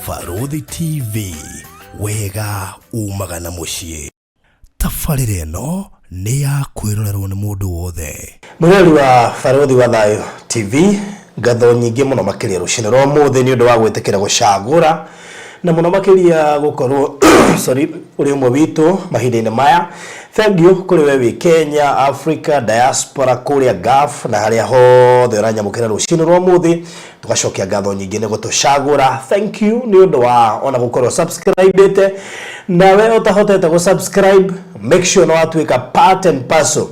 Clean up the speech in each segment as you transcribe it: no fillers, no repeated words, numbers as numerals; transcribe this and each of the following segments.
Barũthi TV, wega umaga na mũciĩ. Tabarĩra ĩno nĩ ya kwĩrorerwo nĩ mũndũ wothe. Mwĩroreri wa Barũthi wa Thayũ TV, ngatho nyingĩ mũno makĩria rũcinĩ rwa ũmũthĩ nĩ ũndũ wa gwĩtĩkĩra gũcagũra na mũno makĩria gũkorwo sorry, ũrĩ ũmwe witũ mahinda-inĩ maya. Thank you kũrĩ we wĩ Kenya, Africa, diaspora, kũrĩa Gulf na harĩa hothe ũranyamũkĩra rũcinĩ rwa ũmũthĩ. Tũgacokia ngatho nyingĩ nĩ gũtũcagũra. Thank you nĩ ũndũ wa ona gũkorwo subscribĩte. Nawe ũtahotete gũ subscribe, make sure nĩ watuĩka part and parcel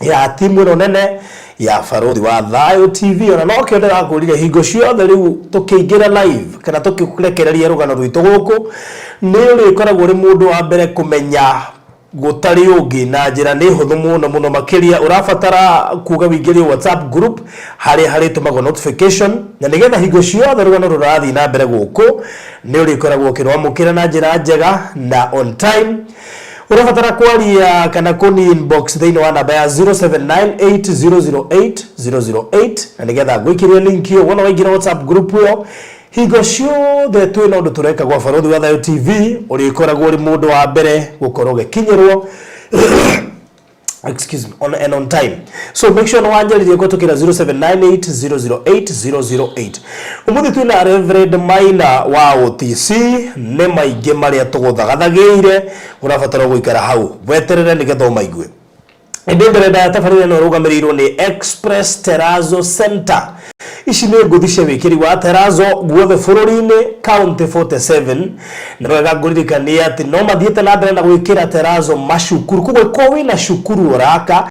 ya timu ĩno nene ya Barũthi wa Thayũ TV. Ona nokĩo ndĩrakũrire hingo ciothe rĩu tũkĩingĩra live kana tũkĩrekereria rũgano rwitũ gũkũ, nĩ ũrĩkoragwo ũrĩ mũndũ wa mbere kũmenya gũtarĩ ũngĩ, na njĩra nĩ hũthũ mũno mũno makĩria. Ũrabatara kuga wĩingĩrie WhatsApp group harĩa harĩtũmagwo notification, na nĩgetha hingo ciothe rũgano rũrathiĩ na mbere gũkũ nĩ ũrĩkoragwo ũkĩrwamũkĩra na njĩra njega na on time. Ũrabatara kwaria kana kũni inbox thĩinĩ wa namba ya 0798008008, na nĩgetha ngwĩkĩrie link ĩyo. Wona waingĩra WhatsApp group ĩyo, hingo ciothe twĩna ũndũ tũreka gwa Barũthi wa Thayũ TV, ũrĩkoragwo ũrĩ mũndũ wa mbere gũkorwo ũgĩkinyĩrwo, excuse me, on and on time. So make sure no wanjaririe kũhetũkĩra 0798008008. Ũmũthĩ twĩna Reverend Maina wa OTC. Nĩ maingĩ marĩa tũgũthagathagĩire, ũrabatara gũikara hau weterere nĩgetha ũmaigue. Ĩndĩ mbere ndaya, tabarĩra ĩno ĩrũgamĩrĩirwo nĩ Express Terrazzo Center. Ici nĩ ngũthi cia wĩkĩri wa terrazzo guothe bũrũri-inĩ, county 47. Na wega ngũririkania atĩ no mathiĩte na mbere na gwĩkĩra terrazzo macukuru. Koguo ĩkorwo wĩna cukuru ũraka,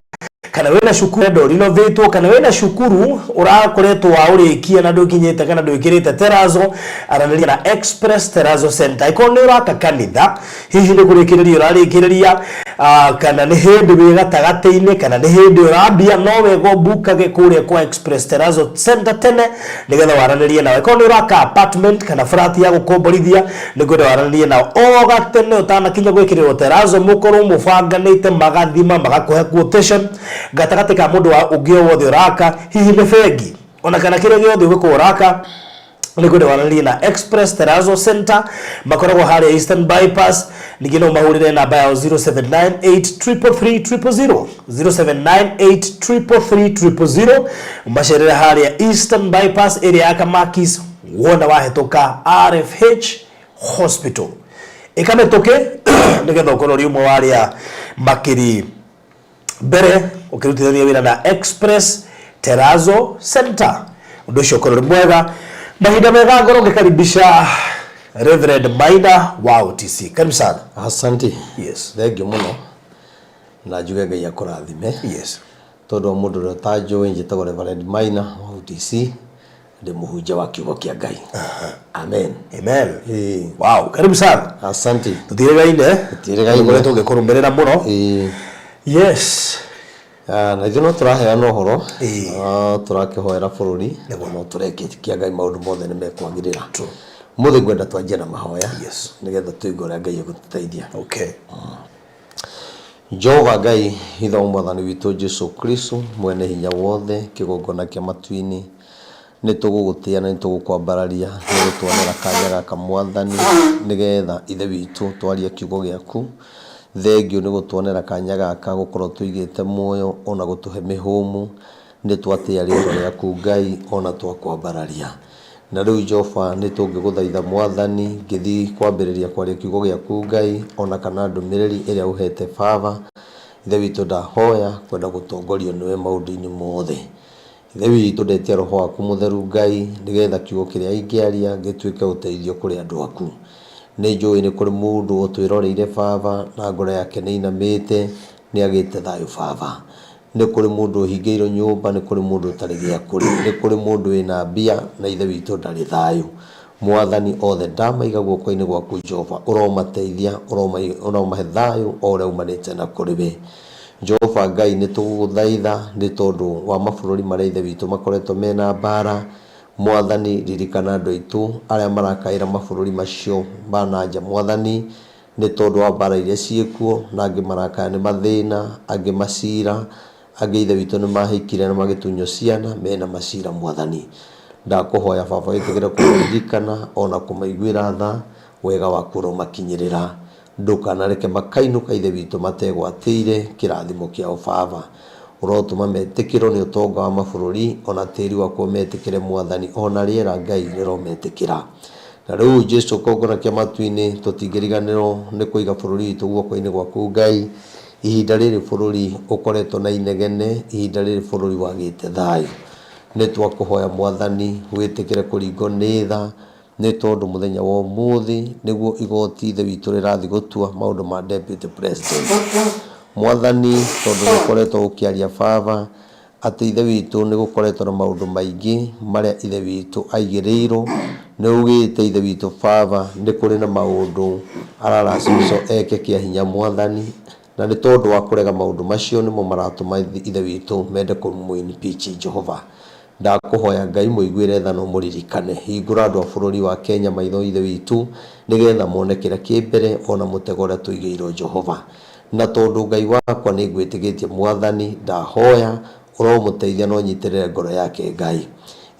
kana wĩna cukuru enda ũrinovatwo, kana wĩna cukuru ũrakoretwo wa ũrĩkia na ndũkinyĩte kana ndwĩkĩrĩte terrazzo, aranĩria na Express Terrazzo Center. Ĩkorwo nĩ ũraka kanitha, hihi nĩ kũrĩkĩrĩria ũrarĩkĩrĩria, kana nĩ hĩndĩ wĩ gatagatĩ-inĩ, kana nĩ hĩndĩ ũrambia, no wega ũmbukage kũrĩa kwa Express Terrazzo Center tene nĩgetha waranĩrie nao. Ĩkorwo nĩ ũraka apartment kana flat ya gũkomborithia, nĩ ngwenda waranĩrie nao o gatene ũtanakinya gwĩkĩrĩrwo terrazzo, mũkorwo mũbanganĩte, magathima, magakũhe quotation gatagatĩ ka mũndũ wa ũngĩ o wothe ũraka, hihi nĩ bengi ona kana kĩrĩa gĩothe ũgĩkorwo ũraka. Nĩ kwenda waranĩrie na Express Terrazzo Center, makoragwo harĩa Eastern Bypass. Ningĩ no mahũrĩre namba yao 0798333000, 0798333000. Macerere harĩa Eastern Bypass ĩrĩa ya Kamakis, wona wahĩtũka RFH Hospital. Ĩka mĩtũkĩ nĩgetha ũkorwo ũrĩ ũmwe wa arĩa makĩri mbere ũkĩrutithania wĩra na Express Terrazzo Center. Ũndũ ũcio ũkorwo ũrĩ mwega. Mahinda mega ngorwo ngĩkaribisha Reverend Maina wa OTC. Karibu sana. Asante. Yes. Thengiũ mũno na njuge Ngai akũrathime. Tondũ wa mũndũ ũrĩa ũtanjũĩ, njĩtagwo Reverend Maina wa OTC, ndĩ mũhunjia wa kiugo kĩa Ngai. Amen. Amen. Ĩĩ. Wow, karibu sana. Asante. Tũtirĩgaine. Tũtirĩgaine. Tũkoretwo ngĩkũrũmĩrĩra mũno. Ĩĩ. Yes. Na ithuĩ no tũraheana ũhoro, Ĩĩ. no tũrakĩhoera bũrũri, na no tũrekĩkia Ngai maũndũ mothe nĩ mekwagĩrĩra. Ũmũthĩ ngwenda twanjie na mahoya nĩgetha tũigue ũrĩa Ngai egũtũteithia. Okay. Jehova Ngai, Ithe wa Mwathani witũ Jesu Kristo, mwene hinya wothe, kĩgongona kĩa matu-inĩ, nĩ tũgũgũtĩa na nĩ tũgũkwambararia nĩ gũtuonera kanya gaka Mwathani, nĩgetha Ithe witũ twarie kiugo gĩaku. Thengiũ nĩ gũtuonera kanya gaka gũkorwo tũigĩte muoyo ona gũtũhe mĩhũmũ. Nĩ twatĩa rĩtwa rĩaku Ngai ona twakwambararia. Na rĩu Jehova nĩ tũngĩgũthaitha Mwathani, ngĩthiĩ kwambĩrĩria kwaria kiugo gĩaku Ngai, ona kana ndũmĩrĩri ĩrĩa ũhete Baba. Ithe witũ ndahoya kwenda gũtongorio nĩwe maũndũ-inĩ mothe. Ithe witũ ndetia roho waku mũtheru Ngai, nĩgetha kiugo kĩrĩa ingĩaria gĩtuĩke ũteithio kũrĩ andũ aku. Nĩ njũĩ nĩ kũrĩ mũndũ ũtwĩroreire Baba, na ngoro yake nĩ inamĩte, nĩ agĩte thayũ Baba. Nĩ kũrĩ mũndũ ũhingĩirwo nyũmba, nĩ kũrĩ mũndũ ũtarĩ gĩa kũrĩa, nĩ kũrĩ mũndũ wĩna mbia na Ithe witũ ndarĩ thayũ. Mwathani, othe ndamaiga guoko-inĩ gwaku Jehova, ũromateithia, ũromahe thayũ o ũrĩa umanĩte na kũrĩ we. Jehova Ngai, nĩ tũgũgũthaitha nĩ tondũ wa mabũrũri marĩa Ithe witũ makoretwo mena mbara. Mwathani, ririkana andũ aitũ arĩa marakaĩra mabũrũri macio ma na nja Mwathani, nĩ tondũ wa mbara iria ciĩkuo, na angĩ marakaya nĩ mathĩna, angĩ macira, angĩ Ithe witũ nĩ mahikire na magĩtunywo ciana, mena macira Mwathani. Ndakũhoya Baba wĩtĩkĩre kũmaririkana ona kũmaiguĩra tha, wega waku ũromakinyĩrĩra. Ndũkanareke makainũka Ithe witũ mategwatĩire kĩrathimo kĩao Baba. Ũrotũma metĩkĩrwo nĩ ũtonga wa mabũrũri ona tĩri wakuo metĩkĩre Mwathani ona rĩera Ngai rĩrometĩkĩra. Na rĩu Jesu kĩgongona kĩa matu-inĩ tũtingĩriganĩrwo nĩ kũiga bũrũri witũ guoko-inĩ gwaku Ngai. Ihinda rĩrĩ bũrũri ũkoretwo na inegene, ihinda rĩrĩ bũrũri wagĩte thayũ. Nĩ twakũhoya Mwathani wĩtĩkĩre kũringwo nĩ tha, nĩ tondũ mũthenya wa ũmũthĩ nĩguo igoti Ithe witũ rĩrathiĩ gũtua maũndũ ma Deputy President. Mwathani tondũ nĩ ũkoretwo ũkĩaria Baba, atĩ Ithe witũ nĩ gũkoretwo na maũndũ maingĩ marĩa Ithe witũ aigĩrĩirwo, nĩ ugĩte Ithe witũ Baba nĩ kũrĩ na maũndũ araracimicwo eke kĩa hinya Mwathani, Na nĩ tondũ wa kũrega maũndũ macio nĩmo maratũma Ithe witũ mende kũmũ impeach Jehova. Ndakũhoya Ngai mũiguĩre tha na ũmũririkane. Hingũra andũ a bũrũri wa Kenya maitho Ithe witũ nĩgetha mone kĩrĩa kĩ mbere ona mũtego ũrĩa tũigĩirwo Jehova. Na tondũ Ngai wakwa nĩngwĩtĩkĩtie Mwathani ndahoya ũromũteithia na ũnyitĩrĩre ngoro yake Ngai.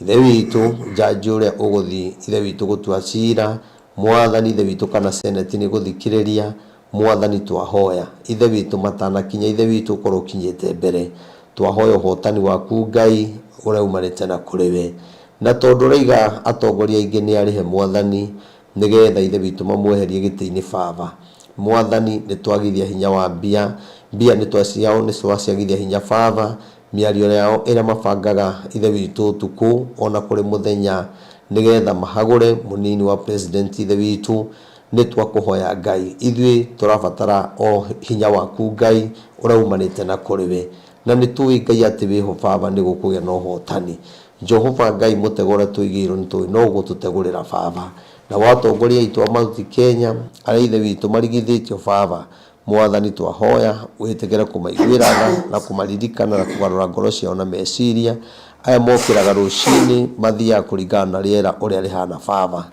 Ithe witũ judge ũrĩa ũgũthiĩ Ithe witũ gũtua cira Mwathani Ithe witũ kana Senate nĩgũthikĩrĩria Mwathani twahoya, Ithe witũ matanakinya Ithe witũ ũkorwo ũkinyĩte mbere. Twahoya ũhotani waku Ngai ũrĩa umanĩte na kũrĩ we. Na tondũ ũraiga atongoria aingĩ nĩ arĩhe Mwathani nĩgetha Ithe witũ mamweherie gĩtĩ-inĩ Baba. Mwathani nĩtwagithia hinya wa mbia, mbia ciao nĩtwaciagithia hinya Baba, mĩario yao ĩrĩa mabangaga Ithe witũ ũtukũ ona kũrĩ mũthenya nĩgetha mahagũre mũnini wa President Ithe witũ. Nĩ twakũhoya Ngai, ithuĩ tũrabatara o hinya waku Ngai ũrĩa umanĩte na kũrĩ we. Na nĩ tũĩ Ngai atĩ wĩho Baba nĩ gũkũgĩa na ũhotani. Jehova Ngai mũtego ũrĩa tũigĩirwo nĩ tũĩ no ũgũtũtegũrĩra Baba. Nao atongoria aitũ a Mount Kenya arĩa Ithe witũ marigithĩtio Baba, Mwathani twahoya wĩtĩkĩre kũmaiguĩra tha na kũmaririkana na kũgarũra ngoro ciao na meciria. Aya mokĩraga rũcinĩ mathiaga kũringana na rĩera ũrĩa rĩhana Baba.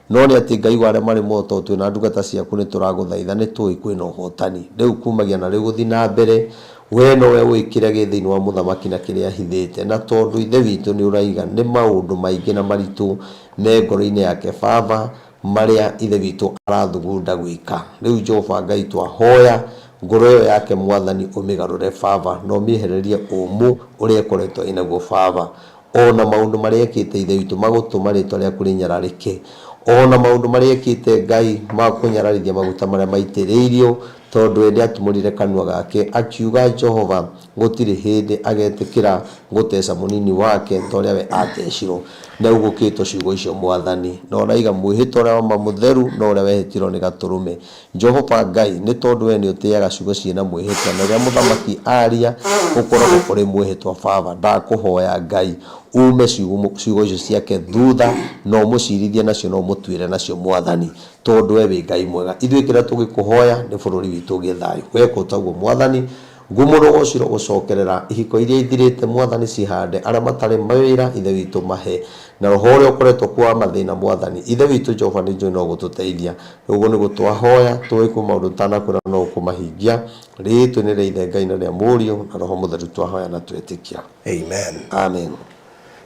No nĩ atĩ Ngai wa arĩa marĩ muoyo tondũ twĩ na ndungata ciaku nĩ tũragũthaitha nĩ tũĩ kwĩ na ũhotani. Rĩu kumagia na rĩu gũthiĩ na mbere wee nowe ũĩ kĩrĩa gĩ thĩinĩ wa mũthamaki na kĩrĩa ahithĩte. Na tondũ Ithe witũ nĩ ũraiga nĩ maũndũ maingĩ na maritũ me ngoro-inĩ yake Baba marĩa Ithe witũ arathugunda gwĩka. Rĩu Jehova Ngai twahoya ngoro ĩyo yake Mwathani ũmĩgarũre Baba na ũmĩehererie ũmũ ũrĩa ĩkoretwo ĩnaguo Baba. O na maũndũ marĩa ekĩte Ithe witũ ma gũtũma rĩĩtwa rĩaku rĩnyararĩke, o na maũndũ marĩa ekĩte Ngai ma kũnyararithia maguta marĩa maitĩrĩirio, tondũ we nĩatumũrire kanua gake, akiuga, Jehova gũtirĩ hĩndĩ agetĩkĩra gũteca mũnini wake ta ũrĩa we aatecirũo. Nĩaugũkĩtwo ciugo icio, Mwathani, na ũraiga mwĩhĩtwa ũrĩa wa ma mũtheru, no ũrĩa wehĩtirũo nĩ Gatũrũme. Jehova Ngai, nĩ tondũ wee nĩũtĩaga ciugo ciĩ na mwĩhĩtwa, na rĩrĩa mũthamaki aaria, ũkoragwo ũrĩ mwĩhĩtwa. Baba, ndakũhoya Ngai, uume ciugo icio ciake thutha, na ũmũcirithie nacio na ũmũtuĩre nacio, Mwathani, tondũ wee wĩ Ngai mwega. Ithuĩ kĩrĩa tũngĩkũhoya nĩ bũrũri witũ ũgĩe thayũ. Weka ũtaguo, Mwathani, ngumo na ũgooci irogũcokerera. Ihiko iria ithirĩte, Mwathani, cihande. Arĩa matarĩ mawĩra, Ithe witũ, mahe. Na roho ũrĩa ũkoretwo kuo wa mathĩna, Mwathani, Ithe witũ Jehova, nĩnjũĩ no ũgũtũteithia. Ũguo nĩguo twahoya, tũĩ kwĩ maũndũ tũtanakwĩra no ũkũmahingia. Rĩĩtwa-inĩ rĩa Ithe Ngai na rĩa Mũriũ na Roho Mũtheru twahoya na twetĩkia. Amen. Amen.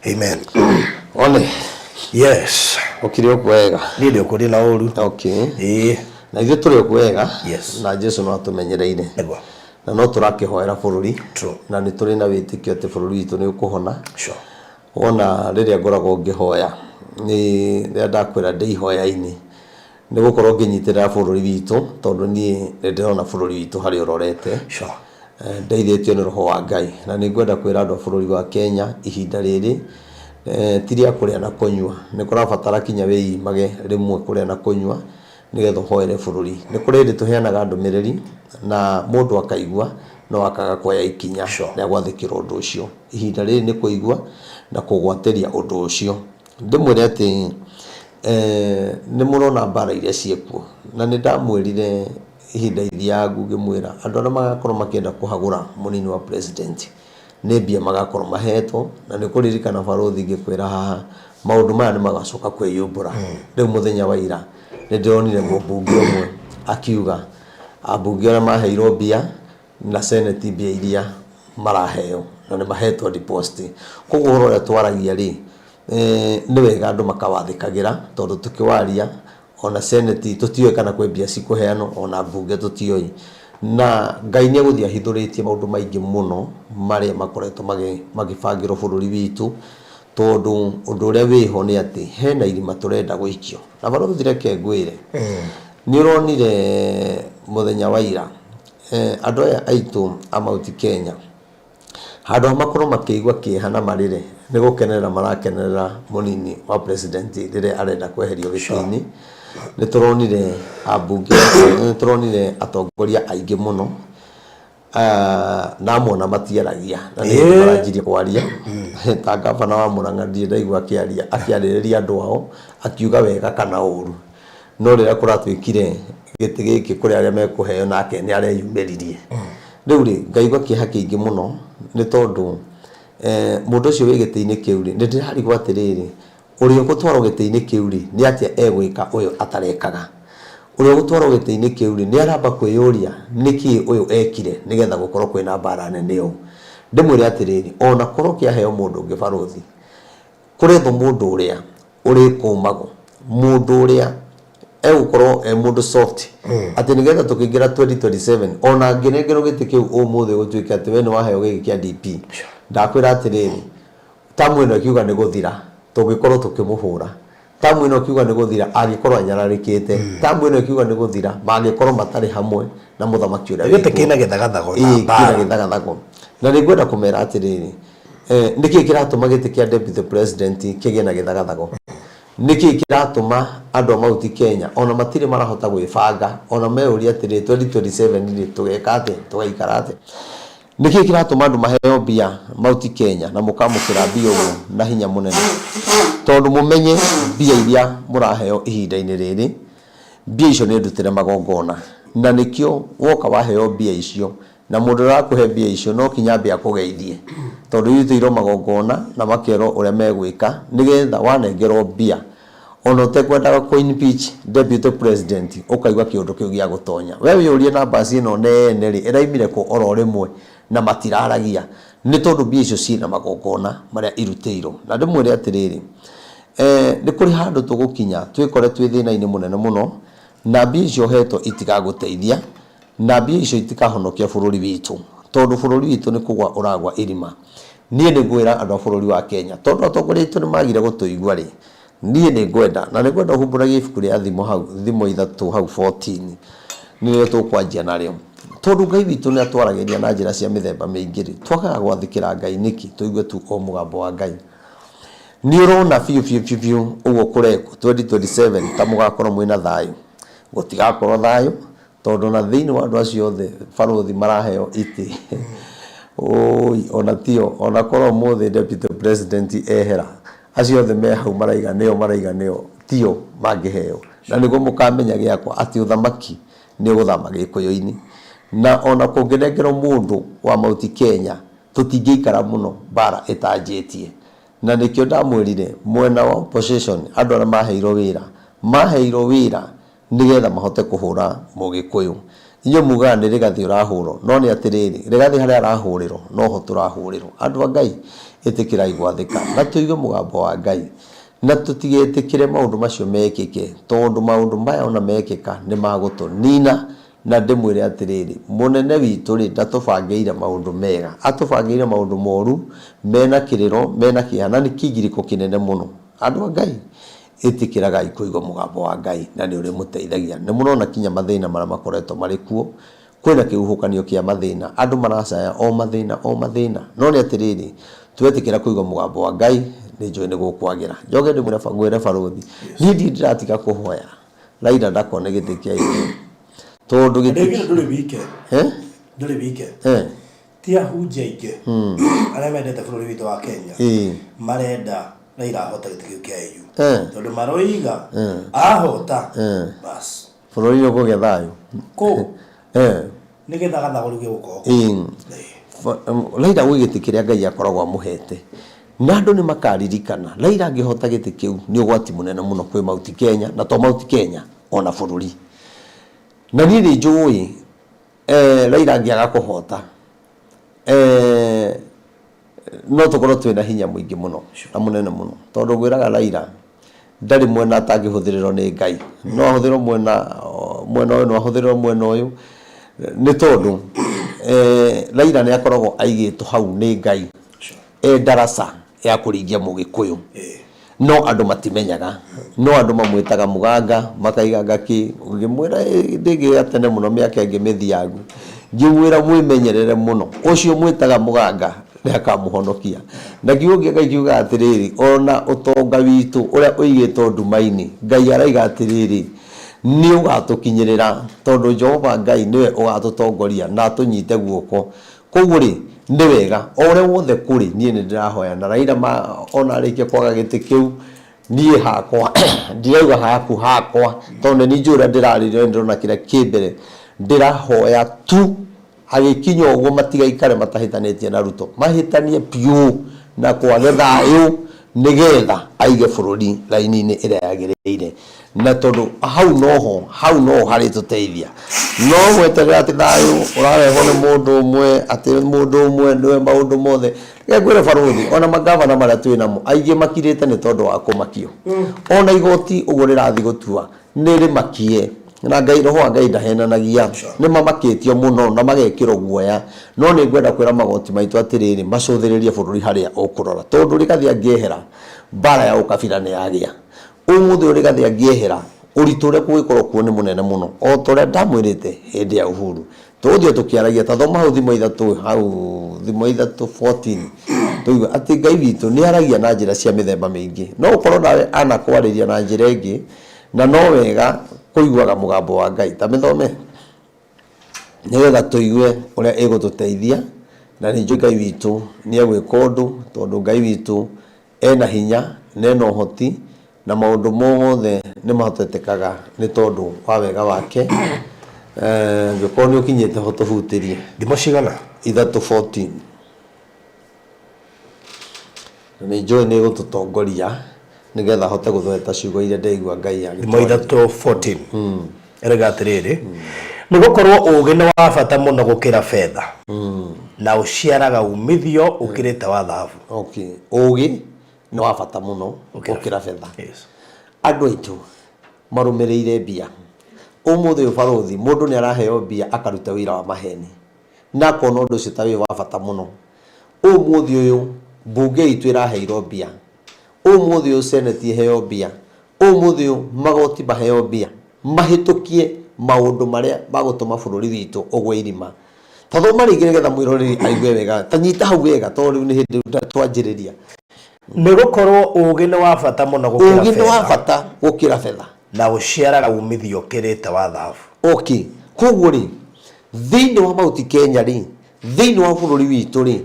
Amen. One. Yes. Ũkĩrĩ o kwega. Niĩ ndĩ okuo ndĩ na ũru. Okay. Ĩĩ. Na ithuĩ tũrĩ o kwega. Yes. Na Jesu no atũmenyereire. Nĩguo. Na no tũrakĩhoera bũrũri. True. Na nĩ tũrĩ na wĩtĩkio atĩ bũrũri witũ nĩ ũkũhona. Sure. Wona rĩrĩa ngoragwo ngĩhoya, nĩ rĩrĩa ndakwĩra ndĩ ihoya-inĩ, nĩ gũkorwo ngĩnyitĩrĩra bũrũri witũ, tondũ niĩ nĩ ndĩrona bũrũri witũ harĩa ũrorete. Sure. Ndeithĩtio nĩ roho wa Ngai. Na nĩ ngwenda kwĩra andũ a bũrũri wa Kenya ihinda rĩrĩ ti rĩa kũrĩa na kũnyua. Nĩ kũrabatara kinya wĩimage rĩmwe kũrĩa na kũnyua nĩgetha ũhoere bũrũri. Nĩ kũrĩ hĩndĩ tũheanaga ndũmĩrĩri na mũndũ akaigua no akaga kuoya ikinya rĩa gwathĩkĩra ũndũ ũcio. Ihinda rĩrĩ nĩ kũigua na kũgwatĩria ũndũ ũcio. Ndĩmwĩre atĩ nĩ mũrona mbara iria ciĩkuo, na nĩ ndamwĩrire ihinda ithiangu ngĩmwĩra andũ arĩa magakorwo makĩenda kũhagũra mũnini wa president nĩ mbia magakorwo mahetwo, na nĩ ũkũririkana barũthi ngĩkwĩra haha maũndũ maya nĩ magacoka kwĩyumbũra. Rĩu mũthenya wa ira nĩ ndĩronire mũmbunge ũmwe akiuga ambunge arĩa maheirwo mbia na senate mbia iria maraheo na nĩ mahetwo deposit. Koguo ũhoro ũrĩa twaragia rĩ, Nĩ wega andũ makawathĩkagĩra tondũ tũkĩwaria ona senate tũtiũĩ kana kwĩ mbia cikũheanwo ona mbunge tũtiũĩ. Na Ngai nĩ egũthiĩ ahithũrĩtie maũndũ maingĩ mũno marĩa makoretwo magĩbangĩrwo bũrũri witũ tondũ ũndũ ũrĩa wĩho nĩ atĩ hena irima tũrenda gũikio. Na barũthi reke ngwĩre, nĩ ũronire mũthenya wa ira andũ aya aitũ a Mount Kenya Handũ ha makorwo makĩigua kĩeha na marĩre nĩ gũkenerera marakenerera mũnini wa president rĩrĩa arenda kweherio gĩtĩ-inĩ. Nĩ tũronire ambunge, nĩ tũronire atongoria aingĩ mũno na amwe ona matiaragia na nĩ hĩndĩ maranjirie kwaria. Ta ngabana wa Mũrang'a ndirĩ ndaigua akĩaria akĩarĩrĩria andũ ao akiuga wega kana ũru. No rĩrĩa kũratuĩkire gĩtĩ gĩkĩ kũrĩ arĩa mekũheo nake nĩ areyumĩririe. Rĩu rĩ, ngaigua kĩeha kĩingĩ mũno nĩ tondũ mũndũ ũcio wĩ gĩtĩ-inĩ kĩu rĩ, nĩ ndĩrarigwo atĩrĩrĩ, ũrĩa ũgũtwarwo gĩtĩ-inĩ kĩu rĩ, nĩ atĩa egwĩka ũyũ atarekaga? Ũrĩa ũgũtwarwo gĩtĩ-inĩ kĩu rĩ, nĩ aramba kwĩyũria nĩkĩ ũyũ ekire nĩgetha gũkorwo kwĩna mbara nene ũũ? Ndĩmwĩre atĩrĩrĩ, ona korwo kĩaheo mũndũ ũngĩ barũthi, Kũrethwo mũndũ ũrĩa ũrĩkũmagwo, mũndũ ũrĩa egũkorwo e mũndũ soft, atĩ nĩgetha tũkĩingĩra 2027 ona angĩnengerwo gĩtĩ kĩu ũmũthĩ gũtuĩke atĩ we nĩ waheo gĩkĩ kĩa DP, ndakwĩra atĩrĩrĩ, tamu ĩno ĩkiuga nĩ gũthira, tũngĩkorwo tũkĩmũhũra. Tamu ĩno ĩkiuga nĩ gũthira, angĩkorwo anyararĩkĩte. Tamu ĩno ĩkiuga nĩ gũthira, mangĩkorwo matarĩ hamwe na mũthamaki ũrĩa Gĩtĩ wĩkuo. kĩna gĩthagathago na Ĩĩ, kĩna mbara. gĩthagathago. Na nĩ ngwenda kũmera atĩrĩrĩ, Nĩkĩ kĩratũma gĩtĩ kĩa deputy president kĩgĩe na gĩthagathago? Nĩkĩ kĩratũma andũ a Mount Kenya ona matirĩ marahota gwĩbanga ona meyũria atĩrĩrĩ 2027 rĩ tũgeka atĩa tũgaikara atĩa? Nĩkĩ kĩratũma andũ maheo mbia Mount Kenya na mũkamũkĩra mbia ũguo na hinya mũnene? Tondũ mũmenye mbia iria mũraheo ihinda-inĩ rĩrĩ, mbia icio nĩ ndutĩre magongona na nĩkĩo woka waheo mbia icio Na mũndũ ũrĩa ũrakũhe mbia icio no kinya ambe akũgeithie, tondũ irutĩirwo magongona na makerwo ũrĩa megwĩka nĩgetha wanengerwo mbia ona ũtekwendaga kũ impeach deputy president ũkaigua kĩũndũ kĩu gĩa gũtonya. We wĩyũrie numbers ĩno nene rĩ ĩraimire kũ oro rĩmwe na matiraragia? Nĩ tondũ mbia icio ciĩna magongona marĩa irutĩirwo. Na ndĩmwĩre atĩrĩrĩ, nĩ kũrĩ handũ tũgũkinya twĩkore twĩ thĩna-inĩ mũnene mũno na mbia icio ũhetwo itigagũteithia. Na mbia icio itikahonokia bũrũri witũ, tondũ bũrũri witũ nĩ kũgwa ũragwa irima. Niĩ nĩ ngwĩra andũ a bũrũri wa Kenya, tondũ atongoria aitũ nĩ magire gũtũigua rĩ, niĩ nĩ ngwenda, na nĩ ngwenda ũhumbũragie ibuku rĩa Thimo hau, Thimo ithatũ hau 14, nĩrĩo tũkwanjia narĩo. Tondũ Ngai witũ nĩ atwaragĩria na njĩra cia mĩthemba mĩingĩ rĩ, twagaga gwathĩkĩra Ngai nĩkĩ? Tũigue tu o mũgambo wa Ngai. Nĩ ũrona biũ biũ biũ biũ ũguo kũrekwo 2027 ta mũgakorwo mwĩna thayũ? Gũtigakorwo thayũ, Tondũ ona thĩinĩ wa andũ acio othe barũthi maraheo itĩ, ũi ona tio, ona korwo ũmũthĩ deputy president ehera, acio othe me hau maraiga nĩo maraiga nĩo, tio mangĩheo. Na nĩguo mũkamenya gĩakwa atĩ ũthamaki nĩ ũgũthama gĩkũyũ-inĩ. Na ona kũngĩnengerwo mũndũ wa Mount Kenya, tũtingĩikara mũno mbara ĩtanjĩtie. Na nĩkĩo ndamwĩrire mwena wa opposition andũ arĩa maheirwo wĩra, maheirwo wĩra nĩgetha mahote kũhũra mũgĩkũyũ. Inyuĩ mugaga nĩ Rĩgathĩ ũrahũrwo, no nĩ atĩrĩrĩ, Rĩgathĩ harĩa arahũrĩrwo noho tũrahũrĩrwo. Andũ a Ngai, ĩtĩkĩrai gwathĩka na tũigue mũgambo wa Ngai, na tũtigetĩkĩre maũndũ macio mekĩke, tondũ maũndũ maya ona mekĩka nĩ magũtũnina. Na ndĩmwĩre atĩrĩrĩ, mũnene witũ-rĩ, ndatũbangĩire maũndũ mega, atũbangĩire maũndũ moru, mena kĩrĩro, mena kĩeha, na nĩ kĩgirĩko kĩnene mũno. Andũ a Ngai, Ĩtĩkĩragai kũigua mũgambo wa Ngai na nĩ ũrĩmũteithagia. Nĩ mũrona kinya mathĩna marĩa makoretwo marĩ kuo, kwĩna kĩhuhũkanio kĩa mathĩna, andũ maracaya o mathĩna o mathĩna. No nĩ atĩrĩrĩ, twetĩkĩra kũigua mũgambo wa Ngai, nĩ njũĩ nĩ gũkwagĩra. Njoke ndĩmwĩre ngwĩre barũthi, niĩ ndirĩ ndĩratiga kũhoya Raila ndakone gĩtĩ kĩa igũrũ. Tondũ gĩtĩ David ndũrĩ wike. Eh? Ndũrĩ wike. Eh. Ti ahunjia aingĩ arĩa mendete bũrũri witũ wa Kenya marenda Raila ahote gĩtĩ kĩu kĩa AU tondũ maroiga ahota bas Bũrũri nĩ ũkũgĩa thayũ. Kũ nĩ gĩthagathago rĩu gĩgũkorwo kũu. Raila gwĩ gĩtĩ kĩrĩa Ngai akoragwo amũhete na andũ nĩ makaririkana Raila angĩhota gĩtĩ kĩu nĩ ũgwati mũnene mũno kwĩ Mount Kenya na to Mount Kenya ona bũrũri. Na niĩ nĩ njũĩ Raila angĩaga kũhota No tũkorwo twĩna hinya mũingĩ mũno na mũnene mũno, tondũ ngwĩraga Raila ndarĩ mwena atangĩhũthĩrĩrwo nĩ Ngai. No ahũthĩrwo mwena mwena ũyũ, no ahũthĩrĩrwo mwena ũyũ, nĩ tondũ Raila nĩ akoragwo aigĩtwo hau nĩ Ngai e ndaraca ya kũringia Mũgĩkũyũ. No andũ matimenyaga, no andũ mamwĩtaga mũganga, makaiga ngakĩ, ngĩmwĩra ndĩngĩgĩa tene mũno mĩaka ĩngĩ mĩthiangu, ngĩmwĩra mwĩmenyerere mũno, ũcio mwĩtaga mũganga nĩ akamũhonokia. Na kiugo kĩa Ngai kiugaga atĩrĩrĩ, ona ũtonga witũ ũrĩa ũigĩtwo nduma-inĩ, Ngai araiga atĩrĩrĩ, nĩ ũgatũkinyĩrĩra, tondũ Jehova Ngai nĩwe ũgatũtongoria na atũnyite guoko. Koguo rĩ, nĩ wega o ũrĩa wothe kũrĩ, niĩ nĩ ndĩrahoya na Raila ona arĩkia kwaga gĩtĩ kĩu, niĩ hakwa ndirauga haku hakwa, tondũ nĩ niĩ njũĩ ũrĩa ndĩrarĩrio nĩ ndĩrona kĩrĩa kĩ mbere, ndĩrahoya tu agĩkinya ũguo matigaikare matahĩtanĩtie na Ruto, mahĩtanie biũ na kwage thayũ nĩgetha aige bũrũri raini-inĩ ĩrĩa yagĩrĩire. Na tondũ hau noho, hau noho harĩtũteithia. No gweterera atĩ thayũ ũrarehwo nĩ mũndũ ũmwe, atĩ mũndũ ũmwe nĩwe maũndũ mothe. Reke ngwĩre barũthi, ona mangavana marĩa twĩ namo, aingĩ makirĩte nĩ tondũ wa kũmakio. Ona igoti ũguo rĩrathiĩ gũtua, nĩ rĩmakie. Na Ngai, roho wa Ngai ndahenanagia. Nĩ mamakĩtio mũno na magekĩrwo guoya. No nĩ ngwenda kwĩra magoti maitũ atĩrĩrĩ, macũthĩrĩrie bũrũri harĩa ũkũrora. Tondũ Rigathĩ angĩehera, mbara ya ũkabira nĩ yagĩa. Ũmũthĩ ũyũ Rigathĩ angĩehera, ũritũ ũrĩa kũngĩkorwo kuo nĩ mũnene mũno. O ta ũrĩa ndamwĩrĩte hĩndĩ ya Uhuru. Tũgũthiĩ o tũkĩaragia, ta thoma hau Thimo ithatũ, hau Thimo ithatũ 14, tũigue atĩ Ngai witũ nĩ aragia na njĩra cia mĩthemba mĩingĩ. No ũkorwo nawe anakwarĩria na njĩra ĩngĩ, na no wega kũiguaga mũgambo wa Ngai. Ta mĩthome nĩgetha tũigue ũrĩa ĩgũtũteithia, na nĩ njũĩ Ngai witũ nĩ egwĩka ũndũ, tondũ Ngai witũ Ena hinya na ena ũhoti na maũndũ mothe nĩ mahotetekaga nĩ tondũ wa wega wake. Angĩkorwo nĩ ũkinyĩte ho tũhutĩrie. Thimo cigana? 3:14. Na nĩ njũĩ nĩ ĩgũtũtongoria nĩgetha hote gũthweta ciugo iria ndĩraigua Ngai Thimo agĩtwarĩria. 3:14 ĩroiga atĩrĩrĩ, nĩ gũkorwo ũũgĩ nĩ wa bata mũno gũkĩra betha, na ũciaraga uumithio ũkĩrĩte wa thahabu. Okay. Ũũgĩ nĩ wa bata mũno gũkĩra betha. Yes. Andũ aitũ marũmĩrĩire mbia. Ũmũthĩ ũyũ barũthi, mũndũ nĩ araheo mbia akaruta wĩra wa maheni na akona ũndũ ũcio ta wĩ wa bata mũno. Ũmũthĩ ũyũ mbunge itũ ĩraheirwo mbia. Ũmũthĩ ũyũ senate ĩheo mbia. Ũmũthĩ ũyũ magoti maheo mbia mahĩtũkie maũndũ marĩa magũtũma bũrũri witũ ũgwe irima. Ta thoma rĩngĩ nĩgetha mwĩroreri aigue wega. Ta nyita hau wega tondũ rĩu nĩ hĩndĩ twanjĩrĩria. Nĩ gũkorwo ũũgĩ nĩ wa bata mũno gũkĩra Ũũgĩ nĩ wa betha, bata gũkĩra betha. na ũciaraga uumithio ũkĩrĩte wa thahabu. Okay. Koguo rĩ, thĩinĩ wa Mount Kenya rĩ, thĩinĩ wa bũrũri witũ rĩ,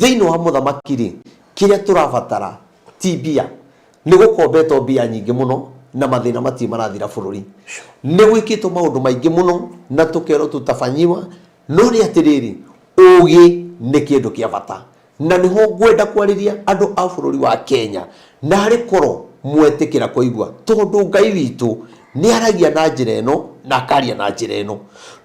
thĩinĩ wa mũthamaki rĩ, kĩrĩa tũrabatara ti mbia. Nĩ gũkombetwo mbia nyingĩ mũno na mathĩna matirĩ marathira bũrũri. Nĩ gwĩkĩtwo maũndũ maingĩ mũno na tũkerwo tutafanyiwa, no nĩ atĩrĩrĩ, ũgĩ nĩ kĩndũ kĩa bata. Na nĩho ngwenda kwarĩria andũ a bũrũri wa Kenya, narĩ korwo mwetĩkĩra kũigua, tondũ Ngai witũ nĩ aragia na njĩra ĩno na akaria na njĩra ĩno.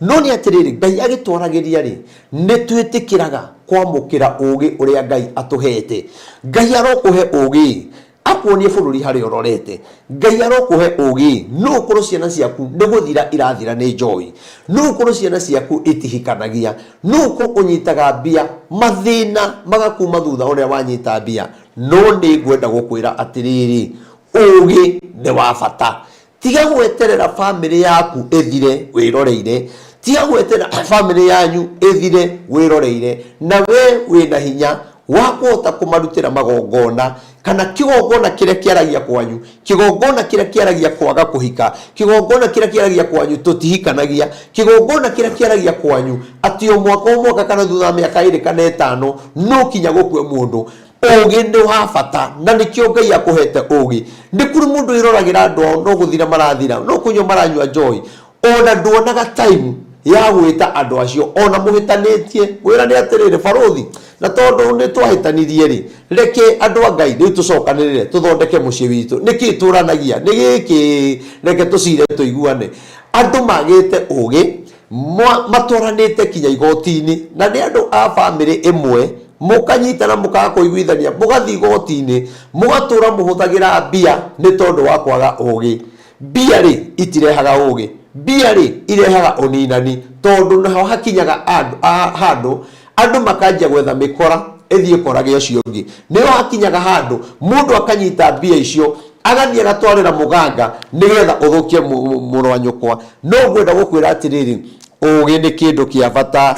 No nĩ atĩrĩrĩ, Ngai agĩtwaragĩria rĩ, nĩ twĩtĩkĩraga kwamũkĩra ũgĩ ũrĩa Ngai atũhete. Ngai arokũhe ũgĩ, akuonie bũrũri harĩa ũrorete. Ngai arokũhe ũgĩ, no ũkorwo ciana ciaku nĩ gũthira irathira nĩ njohi, no ũkorwo ciana ciaku itihikanagia, no ũkorwo ũnyitaga mbia, mathĩna magakuma thutha ũrĩa wanyita mbia. No nĩ ngwenda gũkwĩra atĩrĩrĩ, ũgĩ nĩ wa bata. Tiga gweterera famĩlĩ yaku ĩthire wĩroreire. Tiga gweterera famĩlĩ yanyu ĩthire wĩroreire. Na we wĩna hinya wa kũhota kũmarutĩra magongona, kana kĩgongona kĩrĩa kĩaragia kwanyu, kĩgongona kĩrĩa kĩaragia kwaga kũhika, kĩgongona kĩrĩa kĩaragia kwanyu tũtihikanagia, kĩgongona kĩrĩa kĩaragia kwanyu atĩ o mwaka o mwaka kana thutha wa mĩaka ĩrĩ kana ĩtano no kinya gũkue mũndũ. Ũũgĩ nĩ wa bata na nĩkĩo Ngai akũhete ũũgĩ. Nĩ kũrĩ mũndũ wĩroragĩra andũ ao no gũthira marathira, no kũnyua maranyua njohi, ona nduonaga time ya gwĩta andũ acio ona mũhĩtanĩtie. Ngwĩra nĩ atĩrĩrĩ barũthi, na tondũ nĩ twahĩtanirie rĩ, reke andũ a Ngai rĩu tũcokanĩrĩre tũthondeke mũciĩ witũ. Nĩkĩ tũranagia? Nĩ gĩkĩ, reke tũcire tũiguane. Andũ magĩte ũũgĩ, matwaranĩte kinya igoti-inĩ na nĩ andũ a bamĩrĩ ĩmwe. Mũkanyitana mũkaga kũiguithania, mũgathiĩ igoti-inĩ, mũgatũra mũhũthagĩra mbia nĩ tondũ wa kwaga ũgĩ. Mbia rĩ, itirehaga ũgĩ. Mbia rĩ, irehaga ũninani, tondũ naho hakinyaga handũ andũ makanjia gwetha mĩkora ĩthiĩ ĩkorage ũcio ũngĩ. Nĩho hakinyaga handũ mũndũ akanyita mbia icio agathiĩ agatwarĩra mũganga nĩgetha ũthũkie mũrũ wa nyũkwa. No ngwenda gũkwĩra atĩrĩrĩ, Ũũgĩ nĩ kĩndũ kĩa bata.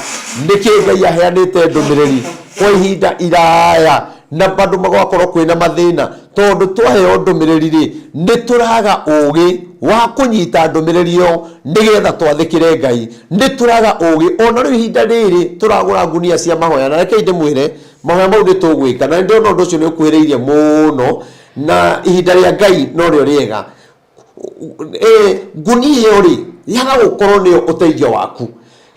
Nĩkĩ Ngai aheanĩte ndũmĩrĩri kwa ihinda iraya na bado gũgakorwo kwĩna mathĩna? Tondũ twaheo ndũmĩrĩri-rĩ, nĩ tũraga ũũgĩ wa kũnyita ndũmĩrĩri ĩyo nĩgetha twathĩkĩre Ngai. Nĩ tũraga ũũgĩ. Ona rĩu ihinda rĩrĩ tũragũra ngunia cia mahoya, na rekei ndĩmwĩre, mahoya mau nĩ tũgwĩka, na nĩ ndĩrona ũndũ ũcio nĩ ũkuhĩrĩirie mũno, na ihinda rĩa Ngai norĩo rĩega. Eh, ngunia ĩyo rĩ yaga gũkorwo nĩyo ũteithio waku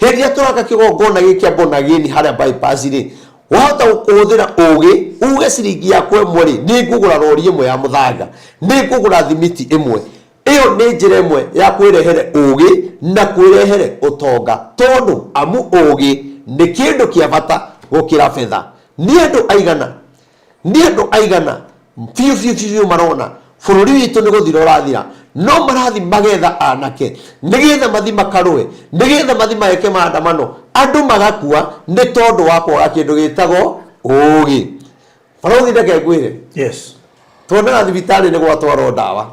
hĩndĩ ĩrĩa tũraka kĩgongona gĩkĩ kĩa bonagĩni harĩa bypass rĩ wahota kũhũthĩra ũgĩ uge ciringi yakwa ĩmwe rĩ nĩ ngũgũra rori ĩmwe ya mũthanga nĩ ngũgũra thimiti ĩmwe ĩyo nĩ njĩra ĩmwe ya kwĩrehere ũgĩ na kwĩrehere ũtonga tondũ amu ũgĩ nĩ kĩndũ kĩa bata gũkĩra betha nĩ andũ aigana Nĩ andũ aigana biũ biũ biũ biũ marona bũrũri witũ nĩ gũthira ũrathira, no marathi magetha anake nĩgetha mathi makarũe, nĩgetha mathi meke maandamano, andũ magakua nĩ tondũ wa kwaga kĩndũ gĩtagwo ũũgĩ. Barũthi reke ngwĩre, Yes. tuonaga thibitarĩ nĩ gwatwarwo ndawa.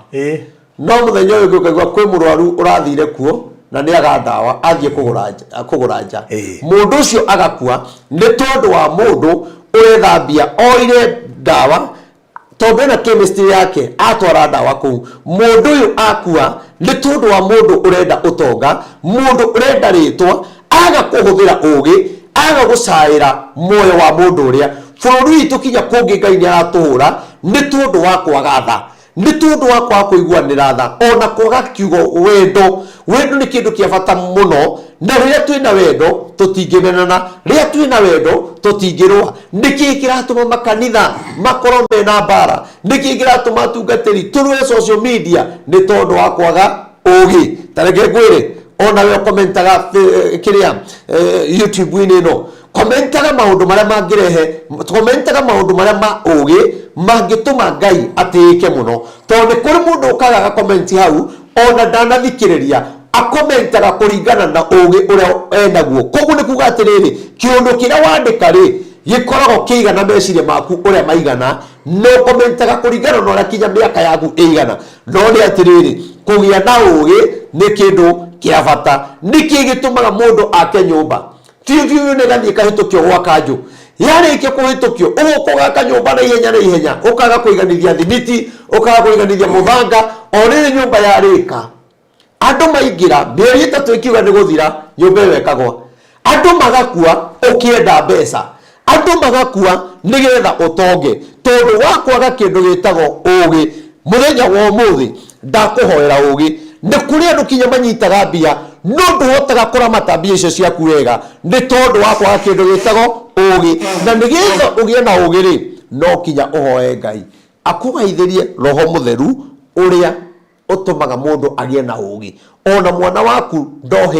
No mũthenya ũyũ ũngĩ ũkaigua kwĩ mũrwaru ũrathire kuo na nĩ aga ndawa athiĩ kũgũra nja- kũgũra nja. Mũndũ ũcio agakua nĩ tondũ wa mũndũ ũretha mbia oire ndawa tondũ ena chemistry yake atwara ndawa kũu. Mũndũ ũyũ akua nĩ tondũ wa mũndũ ũrenda ũtonga, mũndũ ũrenda rĩtwa, aga kũhũthĩra ũgĩ, aga gũcaĩra muoyo wa mũndũ ũrĩa. Bũrũri witũ kinya kũngĩ Ngai nĩ aratũhũra nĩ tondũ wa kwaga tha. Nĩ tondũ wa kwaga kũiguanĩra tha, o na kwaga kiugo wendo. Wendo nĩ kĩndũ kĩa bata mũno, na rĩrĩa twĩ na wendo tũtingĩmenana, rĩrĩa twĩ na wendo tũtingĩrũa. Nĩ kĩĩ kĩratũma makanitha makorwo mena mbara? Nĩ kĩĩ kĩratũma atungatĩri tũrũe social media? Nĩ tondũ wa kwaga ũũgĩ. Ta reke ngwĩre, o nawe ũkomentaga kĩrĩa YouTube-inĩ ĩno, Komentaga maũndũ marĩa mangĩrehe, komentaga maũndũ marĩa ma ũũgĩ mangĩtũma Ngai atĩĩke mũno. Tondũ nĩ kũrĩ mũndũ ũkaga agakomenti hau ona ndanathikĩrĩria, akomentaga kũringana na ũũgĩ ũrĩa enaguo. Koguo nĩ kuga atĩrĩrĩ, kĩũndũ kĩrĩa wandĩka rĩ, gĩkoragwo kĩigana meciria maku ũrĩa maigana, na ũkomentaga kũringana na ũrĩa kinya mĩaka yaku ĩigana. No nĩ atĩrĩrĩ, kũgĩa na ũũgĩ nĩ kĩndũ kĩa bata. Nĩkĩ gĩtũmaga mũndũ ake nyũmba? Biũ biũ nĩ gathiĩ kahĩtũkio gwa kanjũ. Yarĩkia kũhĩtũkio, ũgũka ũgaka nyũmba na ihenya na ihenya, ũkaga kũiganithia thimiti, ũkaga kũiganithia mũthanga, o rĩrĩ nyũmba yarĩka. Andũ maingĩra, mĩeri ĩtatũ ĩkiuga nĩ gũthira, nyũmba ĩyo ĩkagwa. Andũ magakua ũkĩenda mbeca. Andũ magakua nĩgetha ũtonge tondũ wa kwaga kĩndũ gĩtagwo ũgĩ. Mũthenya wa ũmũthĩ ndakũhoera ũgĩ. Nĩ kũrĩ andũ kinya manyitaga mbia no ndũhotaga kũramata mbia icio ciaku wega nĩ tondũ wa kwaga kĩndũ gĩtagwo ũgĩ. Na nĩgetha ũgĩe na ũgĩ rĩ, no kinya ũhoe Ngai akũgaithĩrie Roho Mũtheru ũrĩa ũtũmaga mũndũ agĩe na ũũgĩ. O na mwana waku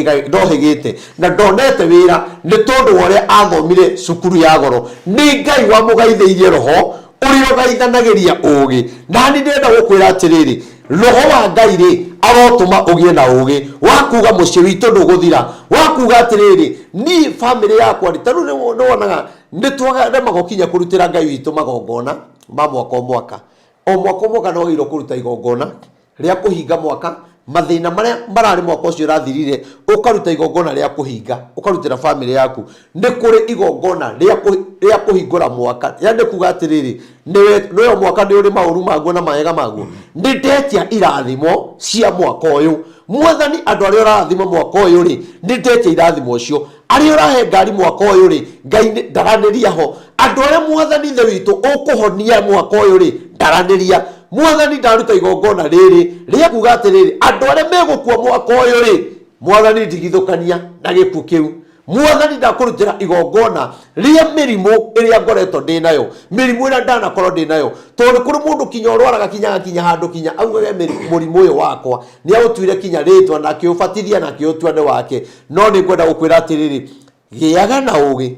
ndohĩgĩte na ndonete wĩra nĩ tondũ wa ũrĩa athomire cukuru ya goro. Nĩ Ngai wamũgaithĩirie roho ũrĩa ũgaithanagĩria ũũgĩ. Nani ndĩrenda gũkwĩra atĩrĩrĩ, roho wa Ngai rĩ, arotũma ũgĩe na ũũgĩ wa kuga mũciĩ witũ ndũgũthira, wa kuga atĩrĩrĩ, niĩ famĩlĩ yakwa rĩ, ta rĩu nĩ wonaga nĩ twaremagwo kinya kũrutĩra Ngai witũ magongona ma mwaka o mwaka. O mwaka o mwaka nĩ wagĩrĩirwo kũruta igongona rĩa kũhinga mwaka, mathĩna marĩa mararĩ mwaka ũcio ũrathirire, ũkaruta igongona rĩa kũhinga, ũkarutĩra bamĩrĩ yaku. Nĩ kũrĩ igongona rĩa kũhingũra mwaka, yani nĩ kuga atĩrĩrĩ, nĩwe o mwaka nĩ ũrĩ maũru maguo na mawega maguo. Nĩ ndetia irathimo cia mwaka ũyũ. Mwathani andũ arĩa ũrarathima mwaka ũyũ rĩ, nĩ ndetia irathimo icio. Arĩa ũrahe ngari mwaka ũyũ rĩ, Ngai nĩ- ndaranĩria ho. Andũ arĩa Mwathani Ithe witũ ũkũhonia mwaka ũyũ rĩ, ndaranĩria. Mwathani ndaruta igongona rĩrĩ rĩa kuga atĩrĩrĩ, andũ arĩa megũkua mwaka ũyũ rĩ, Mwathani ndigithũkania na gĩkuũ kĩu. Mwathani ndakũrutĩra igongona rĩa mĩrimũ ĩrĩa ngoretwo ndĩ nayo, mĩrimũ ĩrĩa ndanakorwo ndĩ nayo. Tondũ nĩ kũrĩ mũndũ kinya ũrwaraga kinya agakinya handũ kinya augage mũrimũ ũyũ wakwa nĩ aũtuire kinya rĩtwa na akĩũbatithia na akĩũtua nĩ wake. No nĩ ngwenda gũkwĩra atĩrĩrĩ, gĩaga na ũgĩ.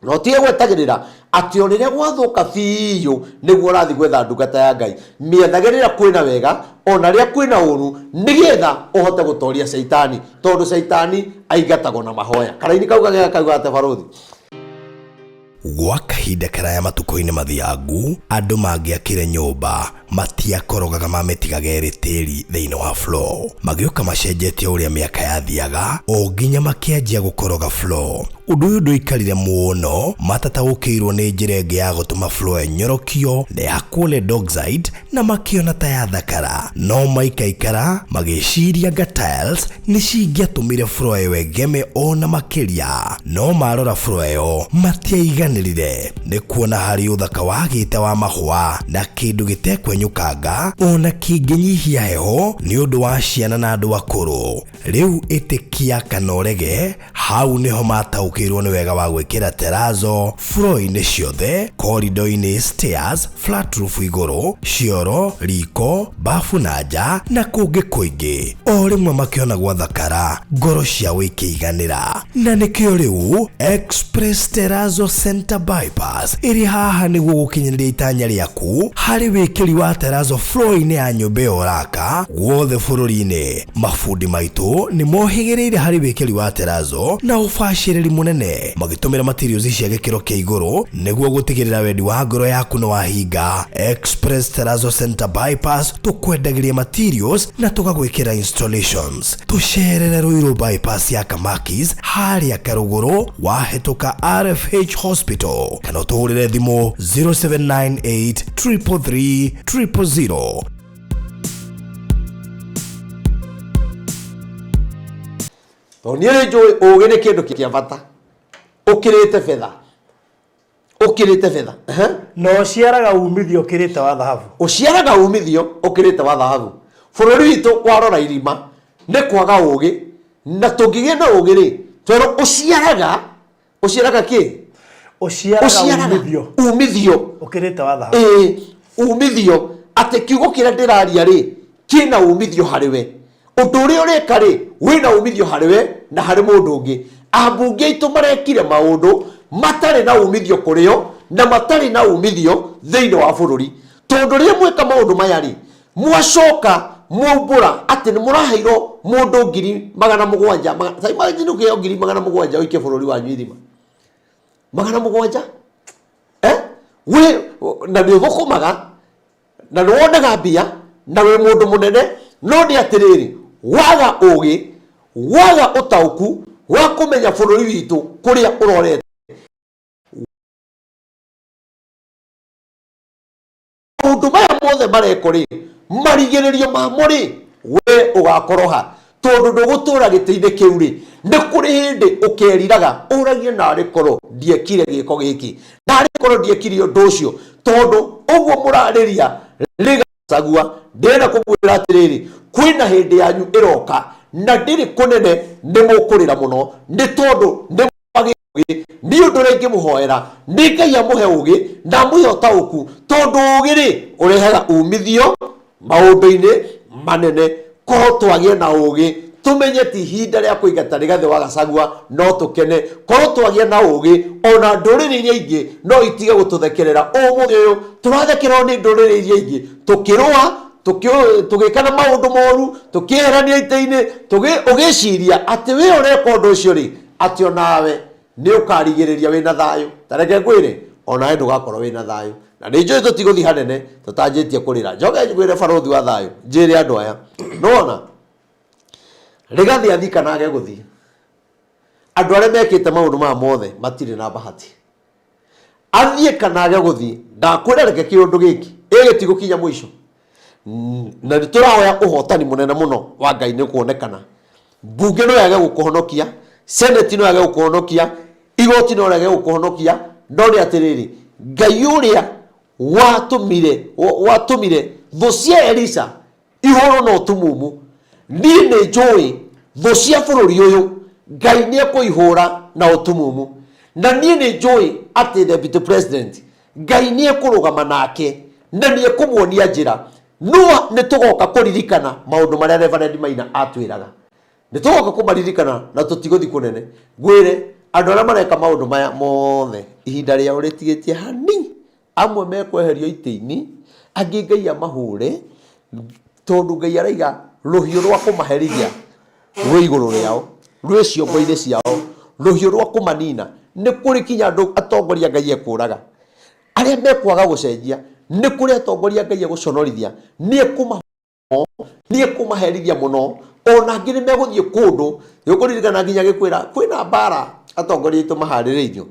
Na ũtige gwetagĩrĩra atĩ o rĩrĩa gwathũka biũ nĩguo ũrathiĩ gwetha ndungata ya Ngai. Mĩethage rĩrĩa kwĩna wega ona rĩrĩa kwĩna ũru nĩgetha ũhote gũtoria caitani, tondũ caitani aingatagwo na mahoya. Karaini kau kagega kauga atĩa barũthi? Gwa kahinda karaya matukũ-inĩ mathiangu, andũ mangĩakire nyũmba matiakorogaga mamĩtigaga ĩrĩ tĩri thĩinĩ wa floor. Magĩũka macenjetie ũrĩa mĩaka yathiaga o nginya makĩanjia gũkoroga floor. Ũndũ ũyũ ndũikarire mũno matataũkĩirwo nĩ njĩra ĩngĩ ya gũtũma floor ĩnyorokio na ĩhakwo lead oxide na makĩona ta yathakara. No maikaikara magĩciria anga tiles nĩ cingĩatũmire floor ĩyo ĩgeme o na makĩria. No marora floor ĩyo matiaiganĩrire nĩ kuona harĩ ũthaka wagĩte wa mahũa na kĩndũ gĩtekwenyũkanga o na kĩngĩnyihia heho nĩ ũndũ wa ciana na andũ akũrũ. Rĩu ĩtĩkia kana ũrege, Hau nĩho mataũkĩirwo nĩ wega wa gwĩkĩra terazo floor-inĩ ciothe, corridor-inĩ, stairs, flat roof igũrũ, cioro, riko, bafu na nja na kũngĩ kũingĩ. O rĩmwe makĩona gwathakara, ngoro ciao ikĩiganĩra. Na nĩkĩo rĩu Express Terrazzo Center Bypass ĩrĩ haha nĩguo gũkinyanĩria itanya rĩaku harĩ wĩkĩri wa terrazzo floor-inĩ ya nyũmba ĩyo ũraka guothe bũrũri-inĩ. Mabundi maitũ nĩ mohĩgĩrĩire harĩ wĩkĩri wa terazo na ũbacĩrĩri mũnene magĩtũmĩra materials cia gĩkĩro kĩa igũrũ nĩguo gũtigĩrĩra wendi wa ngoro yaku nĩ wahinga. Express Terrazzo Center Bypass tũkwendagĩria materials na tũgagwĩkĩra installations. Tũcerere Ruiru Bypass ya Kamakis harĩa Karũgũrũ wahĩtũka RFH Hospital kana ũtũhũrĩre thimũ 0798 333 000. Tondũ niĩ nĩ njũĩ ũgĩ nĩ kĩndũ kĩa bata ũkĩrĩte betha, ũkĩrĩte betha. Ehe. Na ũciaraga umithio ũkĩrĩte wa thahabu. Ũciaraga umithio ũkĩrĩte wa thahabu. Bũrũri witũ warora irima nĩ kwaga ũgĩ, na tũngĩgĩa na ũgĩ rĩ, twerwo ũciaraga Ũciaraga kĩ? Ũciaraga Ũciaraga umithio. Umithio. Ũkĩrĩte wa thahabu. Ĩĩ, umithio. Atĩ kiugo kĩrĩa ndĩraria rĩ, kĩna umithio harĩ we. Ũndũ ũrĩa ũreka rĩ, wĩna umithio harĩ we na harĩ mũndũ ũngĩ. Ambunge aitũ marekire maũndũ matarĩ na umithio kũrĩ o na matarĩ na umithio thĩinĩ wa bũrũri. Tondũ rĩrĩa mweka maũndũ maya rĩ, Mwacoka mwaumbũra atĩ nĩ mũraheirwo mũndũ 700,000, ta imagine ũkĩheo 700,000 ũikie bũrũri wanyu irima. 700? Eh? Wĩ, na nĩ ũthũkũmaga, na nĩ wonaga mbia, na wĩ mũndũ mũnene, no nĩ atĩrĩrĩ, waga ũgĩ, waga ũtaũku wa kũmenya bũrũri witũ kũrĩa ũrorete. Maũndũ maya mothe marekwo rĩ, marigĩrĩrio mamo rĩ, we ũgakorwo ha? Tondũ ndũgũtũra gĩtĩ-inĩ kĩu rĩ, nĩ kũrĩ hĩndĩ ũkeriraga ũragie narĩ korwo ndiekire gĩko gĩkĩ, narĩ korwo ndiekire ũndũ ũcio, tondũ ũguo mũrarĩria Gachagua, ndĩrenda kũmwĩra atĩrĩrĩ, kwĩna hĩndĩ yanyu ĩroka na ndĩrĩ kũnene, nĩ mũkũrĩra mũno, nĩ tondũ nĩ mwagĩte ũgĩ. Niĩ ũndũ ũrĩa ingĩmũhoera nĩ Ngai amũhe ũgĩ na amũhe ũtaũku, tondũ ũgĩ rĩ ũrehaga umithio maũndũ-inĩ manene. Korwo twagĩe na ũgĩ tũmenye ti ihinda rĩa kũingata Rigathĩ wa Gachagua no tũkene. Korwo twagĩa na ũgĩ ona ndũrĩrĩ iria ingĩ no itige gũtũthekerera. Ũmũthĩ ũyũ tũrathekererwo nĩ ndũrĩrĩ iria ingĩ tũkĩrũa, tũgĩkana maũndũ moru, tũkĩeherania itĩ-inĩ, ũgĩciria atĩ we ũreka ũndũ ũcio rĩ, atĩ onawe nĩ ũkarigĩrĩria wĩna thayũ. Ta reke ngwĩre, onawe ndũgakorwo wĩna thayũ. Na nĩ njũĩ tũtigũthiĩ hanene tũtanjĩtie kũrĩra. Njoke ngwĩre barũthi wa thayũ, njĩre andũ aya, nĩwona Rigathĩ athiĩ kana age gũthiĩ, andũ arĩa mekĩte maũndũ maya mothe matirĩ na bahati. Athiĩ kana age gũthiĩ, ndakwĩra reke kĩũndũ gĩkĩ ĩ gĩtigũkinya mũico. Na nĩ tũrahoya ũhotani mũnene mũno wa Ngai nĩ kuonekana. Mbunge no yage gũkũhonokia, senate no yage gũkũhonokia, igoti no rĩage gũkũhonokia, no nĩ atĩrĩrĩ, Ngai ũrĩa watũmire watũmire thũ cia Elisha ihũrwo na ũtumumu, niĩ nĩ njũĩ thũ cia bũrũri ũyũ Ngai nĩ ekũihũra na ũtumumu. Na niĩ nĩ njũĩ atĩ Deputy President Ngai nĩ ekũrũgama nake na nĩ ekũmuonia njĩra. No nĩ tũgoka kũririkana maũndũ marĩa Reverend Maina atwĩraga. Nĩ tũgoka kũmaririkana na tũtigũthiĩ kũnene. Ngwĩre Andũ arĩa mareka maũndũ maya mothe ihinda rĩao rĩtigĩtie hani. Amwe mekweherio itĩ-inĩ, angĩ Ngai amahũre, tondũ Ngai araiga rũhiũ rwa kũmaherithia rwĩ igũrũ rĩao, rwĩ ciongo-inĩ ciao, rũhiũ rwa kũmanina. Nĩ kũrĩ kinya andũ atongoria Ngai ekũraga. Arĩa mekwaga gũcenjia, nĩ kũrĩ atongoria Ngai egũconorithia, nĩ ekũma nĩ ekũmaherithia mũno. Ona angĩ nĩ megũthiĩ kũndũ, nĩ ũkũririkana nginya gĩkwĩra kwĩna mbara atongoria aitũ maharĩrĩirio,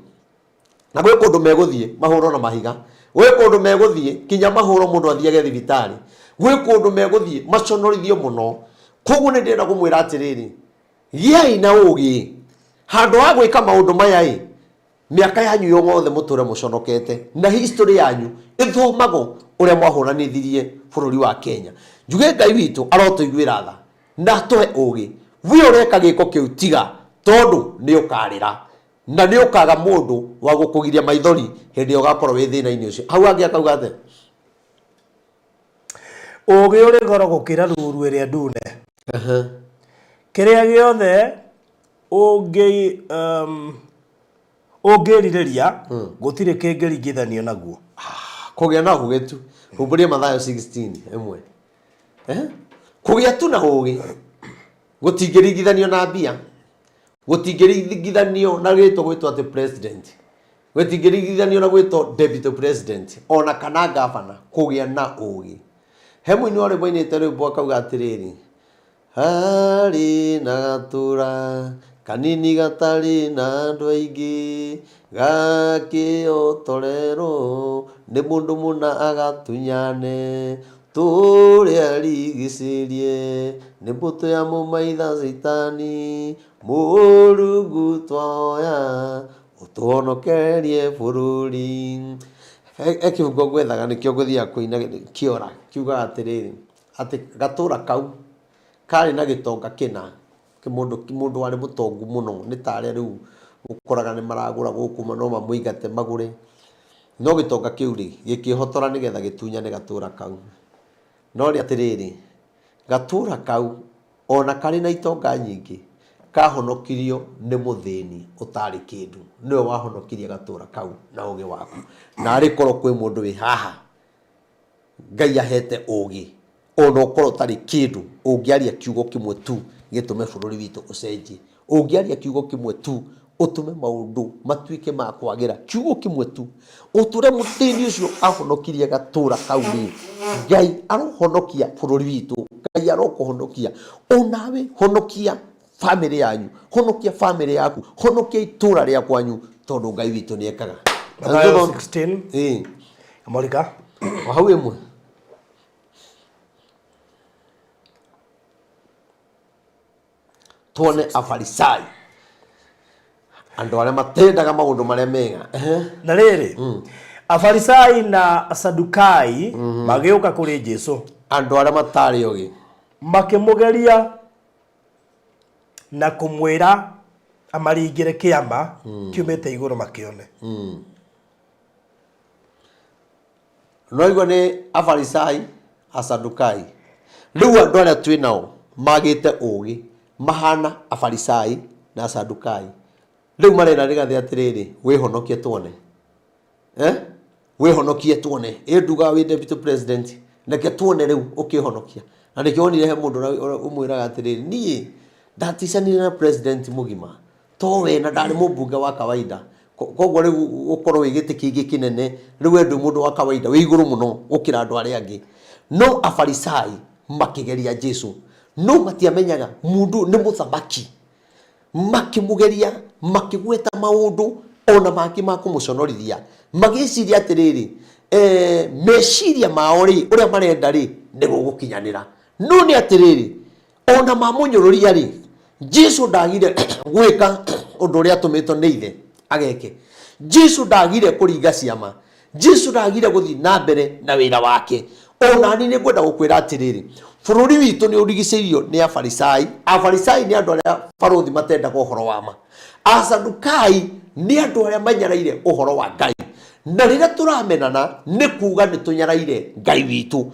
na gwĩ kũndũ megũthiĩ mahũrwo na mahiga, gwĩ kũndũ megũthiĩ nginya mahũrwo mũndũ athiage thibitarĩ, gwĩ kũndũ megũthiĩ maconorithio mũno. Koguo nĩ ndĩrenda kũmwĩra atĩrĩrĩ, gĩai na ũgĩ, handũ ha gwĩka maũndũ maya ĩ, Mĩaka yanyu yothe mũtũre mũconokete na history yanyu ĩthomagwo ũrĩa mwahũranithirie bũrũri wa Kenya. Njuge Ngai witũ arotũiguĩra tha na atũhe ũgĩ. We ũreka gĩko kĩu tiga tondũ nĩ ũkarĩra na nĩ ũkaga mũndũ wa gũkũgiria maithori hĩndĩ ĩrĩa ũgakorwo wĩ thĩna-inĩ ũcio. Hau hangĩ akauga atĩa? Ũgĩ ũrĩ goro gũkĩra ruru ĩrĩa ndune. Kĩrĩa gĩothe ũngĩ ũngĩrirĩria gũtirĩ kĩngĩringithanio naguo. Kũgĩa na ũgĩ tu. Humbũria Mathayo 16 ĩmwe. Eh? Kũgĩa tu na ũgĩ gũtingĩringithanio na mbia, gũtingĩringithanio na gĩtwo gwĩtwo atĩ president, gũtingĩringithanio na gwĩtwo deputy president ona kana gavana. Kũgĩa na ũgĩ. He mũini wa rwĩmbo ainĩte rwĩmbo akauga atĩrĩrĩ, Harĩ na gatũra kanini gatarĩ na andũ aingĩ, gakĩotorerwo nĩ mũndũ mũna agatunyane, tũrĩa rigicĩrie nĩ mbũtũ ya mũmaitha caitani, Mũrungu twahoya ũtũhonokerie bũrũri. He kĩbungo ngwethaga nĩkĩo ngũthiaga kũina kĩora, kiugaga atĩrĩrĩ, atĩ gatũra kau karĩ na gĩtonga kĩna, mũndũ mũndũ warĩ mũtongu mũno, nĩ ta arĩa rĩu ũkoraga nĩ maragũra gũkũ no mamũingate magũre, no gĩtonga kĩu rĩ, gĩkĩhotora nĩgetha gĩtunyane gatũra kau. No rĩ atĩrĩrĩ, gatũra kau ona karĩ na itonga nyingĩ, kahonokirio nĩ mũthĩni ũtarĩ kĩndũ, nĩwe wahonokirie gatũra kau na ũgĩ waku. Narĩ korwo kwĩ mũndũ wĩ haha Ngai ahete ũgĩ ona ũkorwo ũtarĩ kĩndũ, ũngĩaria kiugo kĩmwe tu gĩtũme bũrũri witũ ũcenjie, ũngĩaria kiugo kĩmwe tu ũtũme maũndũ matuĩke ma kwagĩra, kiugo kĩmwe tu, o ta ũrĩa mũthĩni ũcio ahonokirie gatũra kau rĩ, Ngai arohonokia bũrũri witũ, Ngai arokũhonokia, onawe honokia bamĩrĩ yanyu, honokia bamĩrĩ yaku, honokia itũra rĩa kwanyu, tondũ Ngai witũ nĩ ekaga. Mathayo 16. Ĩĩ. Kamorika. O hau ĩmwe. Tuone Afarisai, andũ arĩa matendaga maũndũ marĩa mega. Ehe. Na rĩrĩ, Afarisai na Asadukai magĩũka kũrĩ Jesu. Andũ arĩa matarĩ ogĩ. Makĩmũgeria na kũmwĩra amaringĩre kĩama kiumĩte igũrũ makĩone. No igua nĩ Afarisai, Asadukai. Rĩu andũ arĩa twĩ nao magĩte ũgĩ mahana Afarisai na Asadukai. Rĩu marera rĩgathĩ atĩrĩrĩ, wĩhonokie tuone. Eh? Wĩhonokie tuone. Ĩ ndugaga wĩ deputy president, reke tuone rĩu ũkĩhonokia. Na nĩkĩo wonire he mũndũ ũmwĩraga atĩrĩrĩ, niĩ ndaticanire na president mũgima, to we na ndarĩ mũmbunge wa kawaida. Koguo rĩu ũkorwo wĩ gĩtĩ kĩngĩ kĩnene, rĩu we ndwĩ mũndũ wa kawaida, wĩ igũrũ mũno gũkĩra andũ arĩa angĩ. No Afarisai makĩgeria Jesu, no matiamenyaga mũndũ ũyũ nĩ mũthamaki. Makĩmũgeria, makĩgweta maũndũ o na mangĩ ma kũmũconorithia, magĩciria atĩrĩrĩ, eh, meciria mao-rĩ, ũrĩa marenda-rĩ, nĩ gũgũkinyanĩra. No nĩ atĩrĩrĩ, o na mamũnyũrũria-rĩ, Jesu ndagire gwĩka ũndũ ũrĩa atũmĩtwo nĩ Ithe ageke. Jesu ndagire kũringa ciama. Jesu ndagire gũthiĩ na mbere na wĩra wake. O nani nĩ ngwenda gũkwĩra atĩrĩrĩ, bũrũri witũ nĩ ũrigicĩirio nĩ Afarisai. Afarisai nĩ andũ arĩa barũthi matendaga ũhoro wa ma. Asadukai nĩ andũ arĩa manyaraire ũhoro wa Ngai. Na rĩrĩa tũramenana nĩ kuga nĩ tũnyaraire Ngai witũ.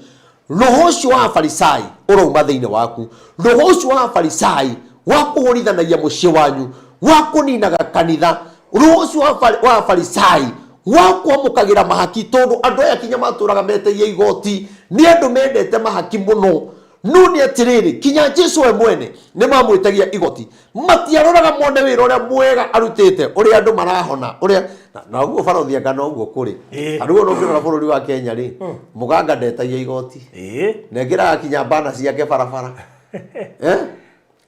Roho ũcio wa Afarisai ũrauma thĩinĩ waku. Roho ũcio wa Afarisai wa kũhũrithanagia mũciĩ wanyu, Wa kũninaga kanitha, roho ũcio wa Farisai wa kwamũkagĩra mahaki, tondũ andũ aya kinya matũraga metagia igoti nĩ andũ mendete mahaki mũno. No nĩ atĩrĩrĩ, kinya Jesu we mwene nĩ mamwĩtagia igoti. Matiaroraga mone wĩra ũrĩa mwega arutĩte, ũrĩa andũ marahona, ũrĩa na ũguo barothi anga noguo kũrĩ. Tarĩu ona ũngĩrora bũrũri wa Kenya rĩ, mũganga ndetagia igoti, na ĩkĩraga kinya bana ciake barabara, eh?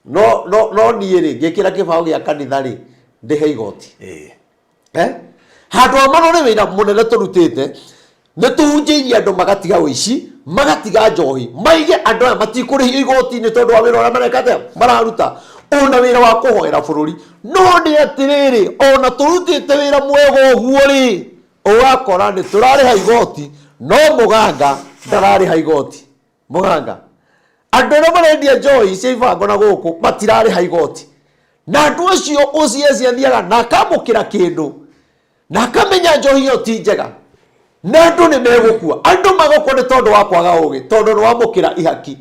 No niĩ rĩ, ngĩkĩra kĩbaũ gĩa kanitha rĩ, ndĩhe igoti. Eh? Handũ ha marore wĩra mũnene tũrutĩte, nĩ tũhunjĩirie andũ magatiga ũici, magatiga njohi, maige andũ aya matikũrĩhio igoti-inĩ tondũ wa wĩra ũrĩa mareka atĩa, mararuta, ona wĩra wa kũhoera bũrũri. No nĩ atĩrĩrĩ, ona tũrutĩte wĩra mwega ũguo rĩ, ũgakora nĩ tũrarĩha igoti, no mũganga ndararĩha igoti. Mũganga, andũ arĩa marendia njohi cia ibango na gũkũ matirarĩha igoti, na andũ acio OCS athiaga na akamũkĩra kĩndũ na akamenya njohi ĩyo ti njega, na andũ nĩ megũkua. Andũ magũkua nĩ tondũ wa kwaga ũgĩ, tondũ nĩ wamũkĩra ihaki.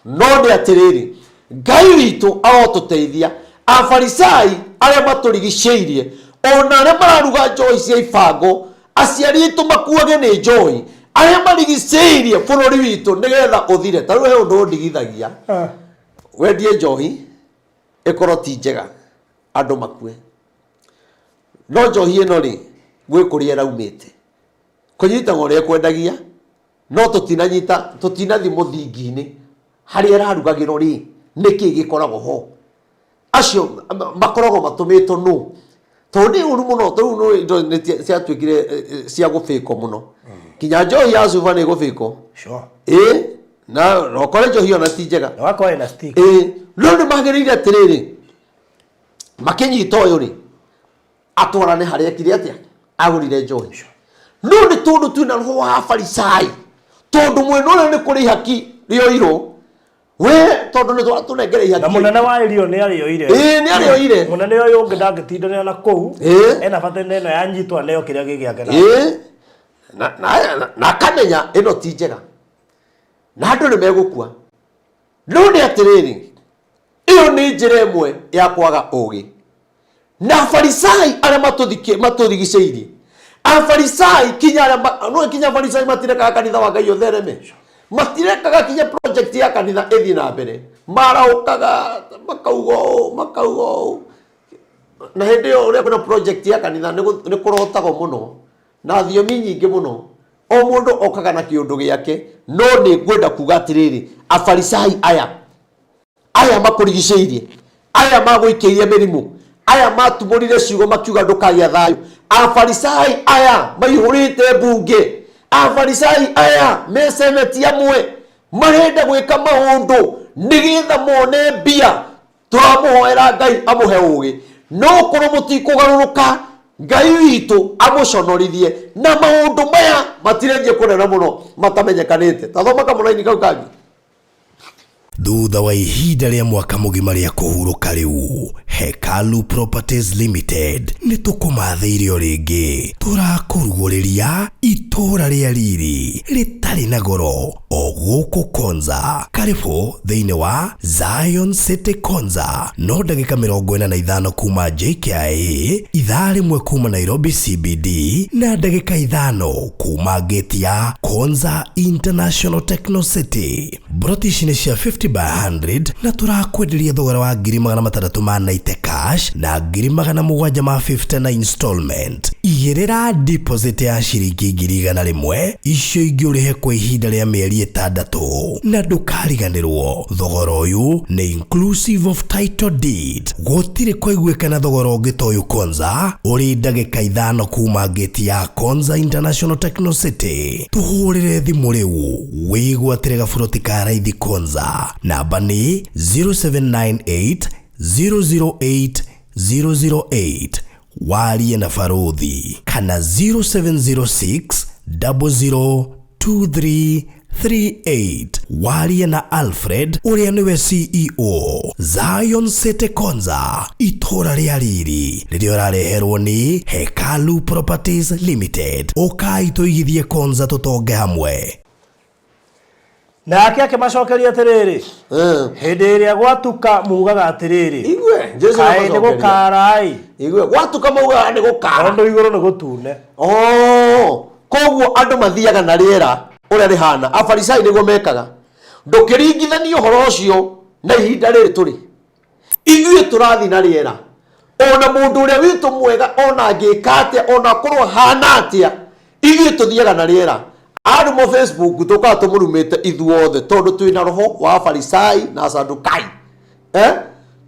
No nĩ atĩrĩrĩ, Ngai witũ arotũteithia. Afarisai arĩa matũrigicĩirie, ona arĩa mararuga njohi cia ibango, aciari aitũ makuage nĩ njohi, arĩa marigicĩirie bũrũri witũ nĩgetha ũthire. Ta rĩu he ũndũ ũndigithagia, wendie njohi ĩkorwo ti njega, andũ makue, no njohi ĩno rĩ, gwĩ kũrĩa ĩraumĩte, kũnyitagwo ũrĩa ĩkwendagia, no tũtinanyita, tũtinathi mũthingi-inĩ harĩa ĩrarugagĩrwo rĩ, nĩkĩ gĩkoragwo ho, acio makoragwo matũmĩtwo nũ, tondũ nĩ ũru mũno. Tondũ nĩ indo nĩ ciatuĩkire cia gũbĩkwo mũno, nginya njohi ya cuba nĩ ĩgũbĩkwo. Ĩ na ũkore njohi ona ti njega. Na wakorwo ĩna stick. Ĩ no nĩ magĩrĩire atĩrĩrĩ, makĩnyita ũyũ rĩ, atwarane harĩa ekire atĩa, agũrire njohi. No nĩ tondũ twĩna roho wa Farisai, tondũ mwena ũrĩa nĩ kũrĩ ihaki rĩoirwo we, tondũ nĩ twatũnengere ihaki. Na mũnene wa irio nĩ arĩoire. Ĩĩ, nĩ arĩoire. Mũnene ũyũ ũngĩ ndangĩtindanĩra na kũu. Ena bata na ĩno yanyitwo aneo kĩrĩa gĩ gĩake na Ĩĩ, na akamenya ĩno ti njega na andũ nĩ megũkua. No nĩ atĩrĩrĩ, ĩyo nĩ njĩra ĩmwe ya kwaga ũgĩ. Na Afarisai arĩa matũrigicĩirie, Afarisai kinya arĩa no kinya Afarisai matirekaga kanitha wa Ngai ũthereme, matirekaga kinya project ya kanitha ĩthiĩ na mbere. Maraũkaga makauga ũũ, makauga ũũ, na hĩndĩ ĩyo ũrĩa kwĩna project ya kanitha nĩ kũrotagwo mũno na thiomi nyingĩ mũno, o mũndũ okaga na kĩũndũ gĩake. No nĩ ngwenda kuga atĩrĩrĩ, Afarisai aya makũrigicĩirie, aya magũikĩirie mĩrimũ, aya matumũrire ciugo makiuga ndũkagĩa thayũ, Afarisai aya maihũrĩte mbunge, Afarisai aya me seneti amwe marenda gwĩka maũndũ nĩgetha mone mbia, tũramũhoera Ngai amũhe ũgĩ. No korwo mũtikũgarũrũka, Ngai witũ amũconorithie, na maũndũ maya matirenjie kũnene mũno matamenyekanĩte. Ta thoma kamũraini kau kangĩ. Thutha wa ihinda rĩa mwaka mũgima rĩa kũhurũka, rĩu Hekalu Properties Limited nĩ tũkũmathĩire o rĩngĩ. Tũrakũrugũrĩria itũũra rĩa riri rĩtarĩ na goro o gũkũ Konza. Karibu thĩinĩ wa Zion City Konza, no ndagĩka 45 kuma JKIA, ithaa rĩmwe kuma Nairobi CBD, na ndagĩka 5 kuma gate ya Konza International Techno City. Mburoti ici nĩ cia 50 by 100 na tũrakwenderia thogora wa 690,000 ma 90 cash na 750,000 na installment. Igĩrĩra deposit ya ciringi 100,000, icio ingĩ ũrĩhe kwa ihinda rĩa mĩeri 6. Na ndũkariganĩrwo, thogora ũyũ nĩ inclusive of title deed. Gũtirĩ kwaiguĩkana thogora ũngĩ ta ũyũ Konza, ũrĩ ndagĩka 5 kuma gate ya Konza International Techno City. Tũhũrĩre thimũ rĩu wĩgwatĩre gaburoti ka raithi Konza. Namba nĩ 0798 008 008, warie na barũthi, kana 0706 002338, warie na Alfred ũrĩa nĩwe CEO. Zion City Konza, itũũra rĩa riri rĩrĩa ũrareherwo nĩ Hekalu Properties Limited. Ũkai tũigithie Konza, tũtonge hamwe. Nake akĩmacokeria atĩrĩrĩ, hĩndĩ ĩrĩa gwatuka mugaga atĩrĩrĩ, Igue, Jesu kaĩ nĩ arabacokeria. gũkaara-ĩ, Igue, gwatuka maugaga nĩ gũkara. tondũ igũrũ nĩ gũtune. Oh, koguo andũ mathiaga na rĩera ũrĩa rĩhana. Afarisai nĩguo mekaga. Ndũkĩringithanie ũhoro ũcio na ihinda rĩrĩ tũrĩ. Ithuĩ tũrathiĩ na rĩera. Ona mũndũ ũrĩa witũ mwega ona angĩka atĩa ona akorwo ahana atĩa, ithuĩ tũthiaga na rĩera. Arumwo Facebook tũkaga tũmũrumĩte ithuothe tondũ twĩna roho wa Afarisai na Asadukai. Eh?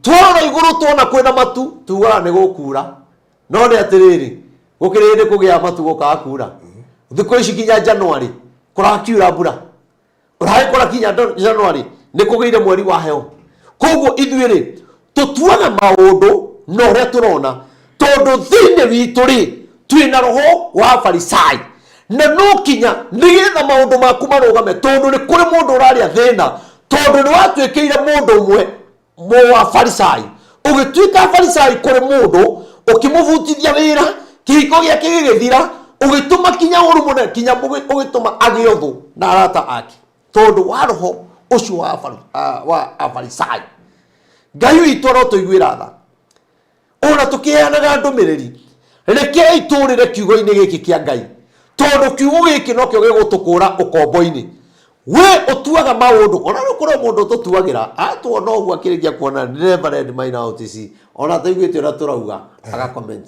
Twarora igũrũ tuona kwĩna matu tugaga nĩ gũkura. No nĩ atĩrĩrĩ, gũkĩrĩ hĩndĩ kũgĩa matu gũkaga kura. Thikũ ici nginya January kũrakiura mbura. Ũragĩkora kinya January nĩ kũgĩire mweri wa heho. Koguo ithuĩ rĩ, tũtuaga maũndũ na ũrĩa tũrona, tondũ thĩinĩ witũ rĩ, twĩna roho wa Farisai. Na no kinya nĩgetha maũndũ maku marũgame, tondũ nĩ kũrĩ mũndũ ũrarĩa thĩna, tondũ nĩ watuĩkĩire mũndũ ũmwe wa Farisai, ũgĩtuĩka Farisai kũrĩ mũndũ, ũkĩmũbutithia wĩra, kĩhiko gĩake gĩgĩthira, ũgĩtũma kinya ũru mũnene, kinya ũgĩtũma agĩe ũthũ na arata ake, tondũ wa roho ũcio wa Afarisai. Ngai witũ arotũiguĩra tha. Ona tũkĩheanaga ndũmĩrĩri, rekei tũrĩre kiugo-inĩ gĩkĩ kĩa Ngai, tondũ kiugo gĩkĩ nokĩo gĩgũtũkũra ũkombo-inĩ. We ũtuaga maũndũ, ona rĩu kũrĩ mũndũ ũtũtuagĩra, atuona ũguo akĩrĩkia kuona nĩ Reverend Maina OTC, ona ataiguĩte ũrĩa tũrauga, aga comment,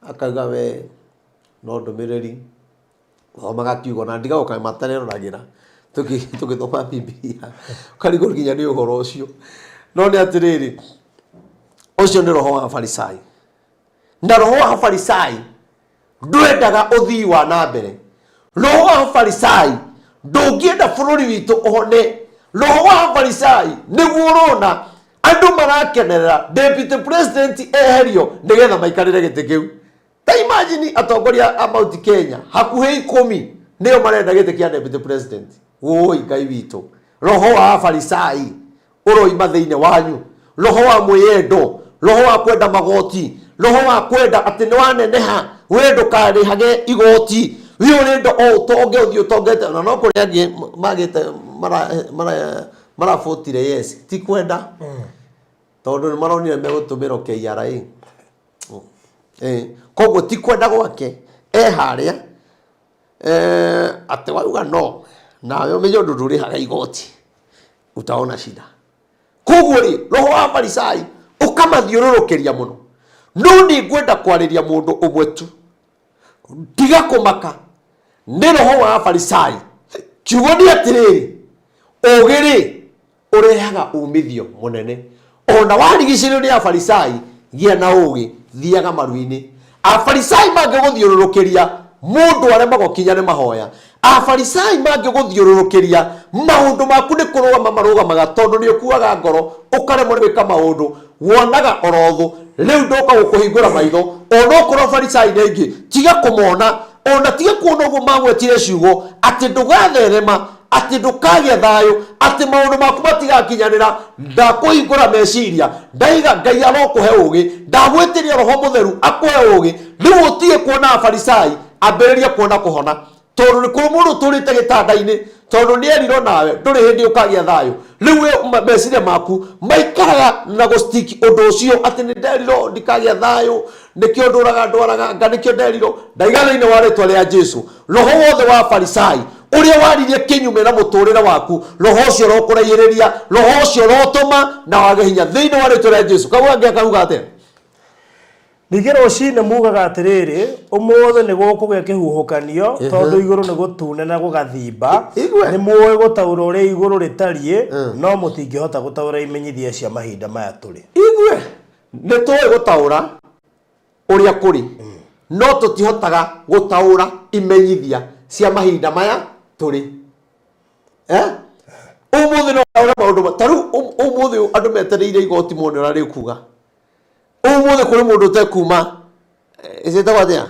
akauga we no ndũmĩrĩri. Thomaga kiugo na ndigagwo kaĩ matareroragĩra tũgĩthoma Bibilia, ũkarigwo nginya nĩ ũhoro ũcio. No nĩ atĩrĩrĩ, ũcio nĩ roho wa Farisai, na roho wa Farisai ndwendaga ũthii wa na mbere. Roho wa Farisai ndũngĩenda bũrũri witũ ũhone. Roho wa Farisai nĩguo ũrona andũ marakenerera deputy president eherio nĩgetha maikarĩre gĩtĩ kĩu. Ta imagine atongoria a Mount Kenya hakuhĩ ikũmi nĩo marenda gĩtĩ kĩa deputy president. Woi Ngai witũ, roho wa Afarisai ũroima thĩinĩ wanyu, roho wa mwĩyendo, roho wa kwenda magoti, roho wa kwenda atĩ nĩ waneneha we ndũkarĩhage igoti, we ũrenda o ũtonge ũthiĩ ũtongete. Na no kũrĩ angĩ magĩte marabũtire yes, ti kwenda tondũ nĩ maronire megũtũmĩrwo KRA. Koguo ti kwenda gwake e harĩa atĩ wauga no nawe ũmenye ũndũ ndũrĩhaga igoti utaona shida. Koguo rĩ, roho wa Farisai ũkamathiũrũrũkĩria mũno. No nĩ ngwenda kwarĩria mũndũ ũmwe tu, tiga kũmaka nĩ roho wa Farisai. Kiugo nĩ atĩrĩrĩ, ũũgĩ rĩ ũrehaga umithio mũnene. Ona warigicĩrio nĩ Afarisai, gĩa na ũũgĩ, thiaga maru-inĩ. Afarisai mangĩgũthiũrũrũkĩria, mũndũ aremagwo kinya nĩ mahoya. Afarisai mangĩgũthiũrũrũkĩria, maũndũ maku nĩ kũrũgama marũgamaga, tondũ nĩ ũkuaga ngoro, ũkaremwo nĩ gwĩka maũndũ, wonaga oro thũ. Rĩu ndoka gũkũhingũra maitho, onokorwo Afarisai nĩ aingĩ, tiga kũmona, ona tiga kuona ũguo magwetire ciugo, atĩ ndũgatherema, atĩ ndũkagĩa thayũ, atĩ maũndũ maku matigakinyanĩra. Ndakũhingũra meciria, ndaiga Ngai arokũhe ũũgĩ, ndagwĩtĩria Roho Mũtheru akũhe ũũgĩ. Rĩu ũtige kuona Afarisai, ambĩrĩria kuona kũhona, tondũ nĩ kũrĩ mũndũ ũtũrĩte gĩtanda-inĩ, tondũ nĩ erirwo nawe ndũrĩ hĩndĩ ũkagĩa thayũ. Rĩu we meciria maku maikaraga na gũ stick ũndũ ũcio atĩ nĩ nderirwo ndikagĩa thayũ, nĩkĩo ndũraga ndwaraga nga, nĩkĩo nderirwo. Ndaiga thĩinĩ wa rĩtwa rĩa Jesu, roho wothe wa Farisai ũrĩa waririe kĩnyume na mũtũrĩre waku, roho ũcio ũrokũraihĩrĩria, roho ũcio ũrotũma na wage hinya thĩinĩ wa rĩtwa rĩa Jesu. Kau kangĩ akauga atĩa? Ningĩ rũcinĩ mugaga atĩrĩrĩ, ũmũthĩ nĩ gũkũgĩa kĩhuhũkanio, tondũ igũrũ nĩ gũtune na gũgathimba. Igue. Nĩ mũũĩ gũtaũra ũrĩa igũrũ rĩtariĩ, no mũtingĩhota gũtaũra imenyithia cia mahinda maya tũrĩ. Igue. Nĩ tũĩ gũtaũra ũrĩa kũrĩ, no tũtihotaga gũtaũra imenyithia cia mahinda maya tũrĩ. Ũmũthĩ no ũtaũre maũndũ ta rĩu ũmũthĩ andũ metereire igoti mone ũrĩa rĩkuga. Ũmũthĩ kũrĩ mũndũ ũtekuma, ciĩtagwo atĩa?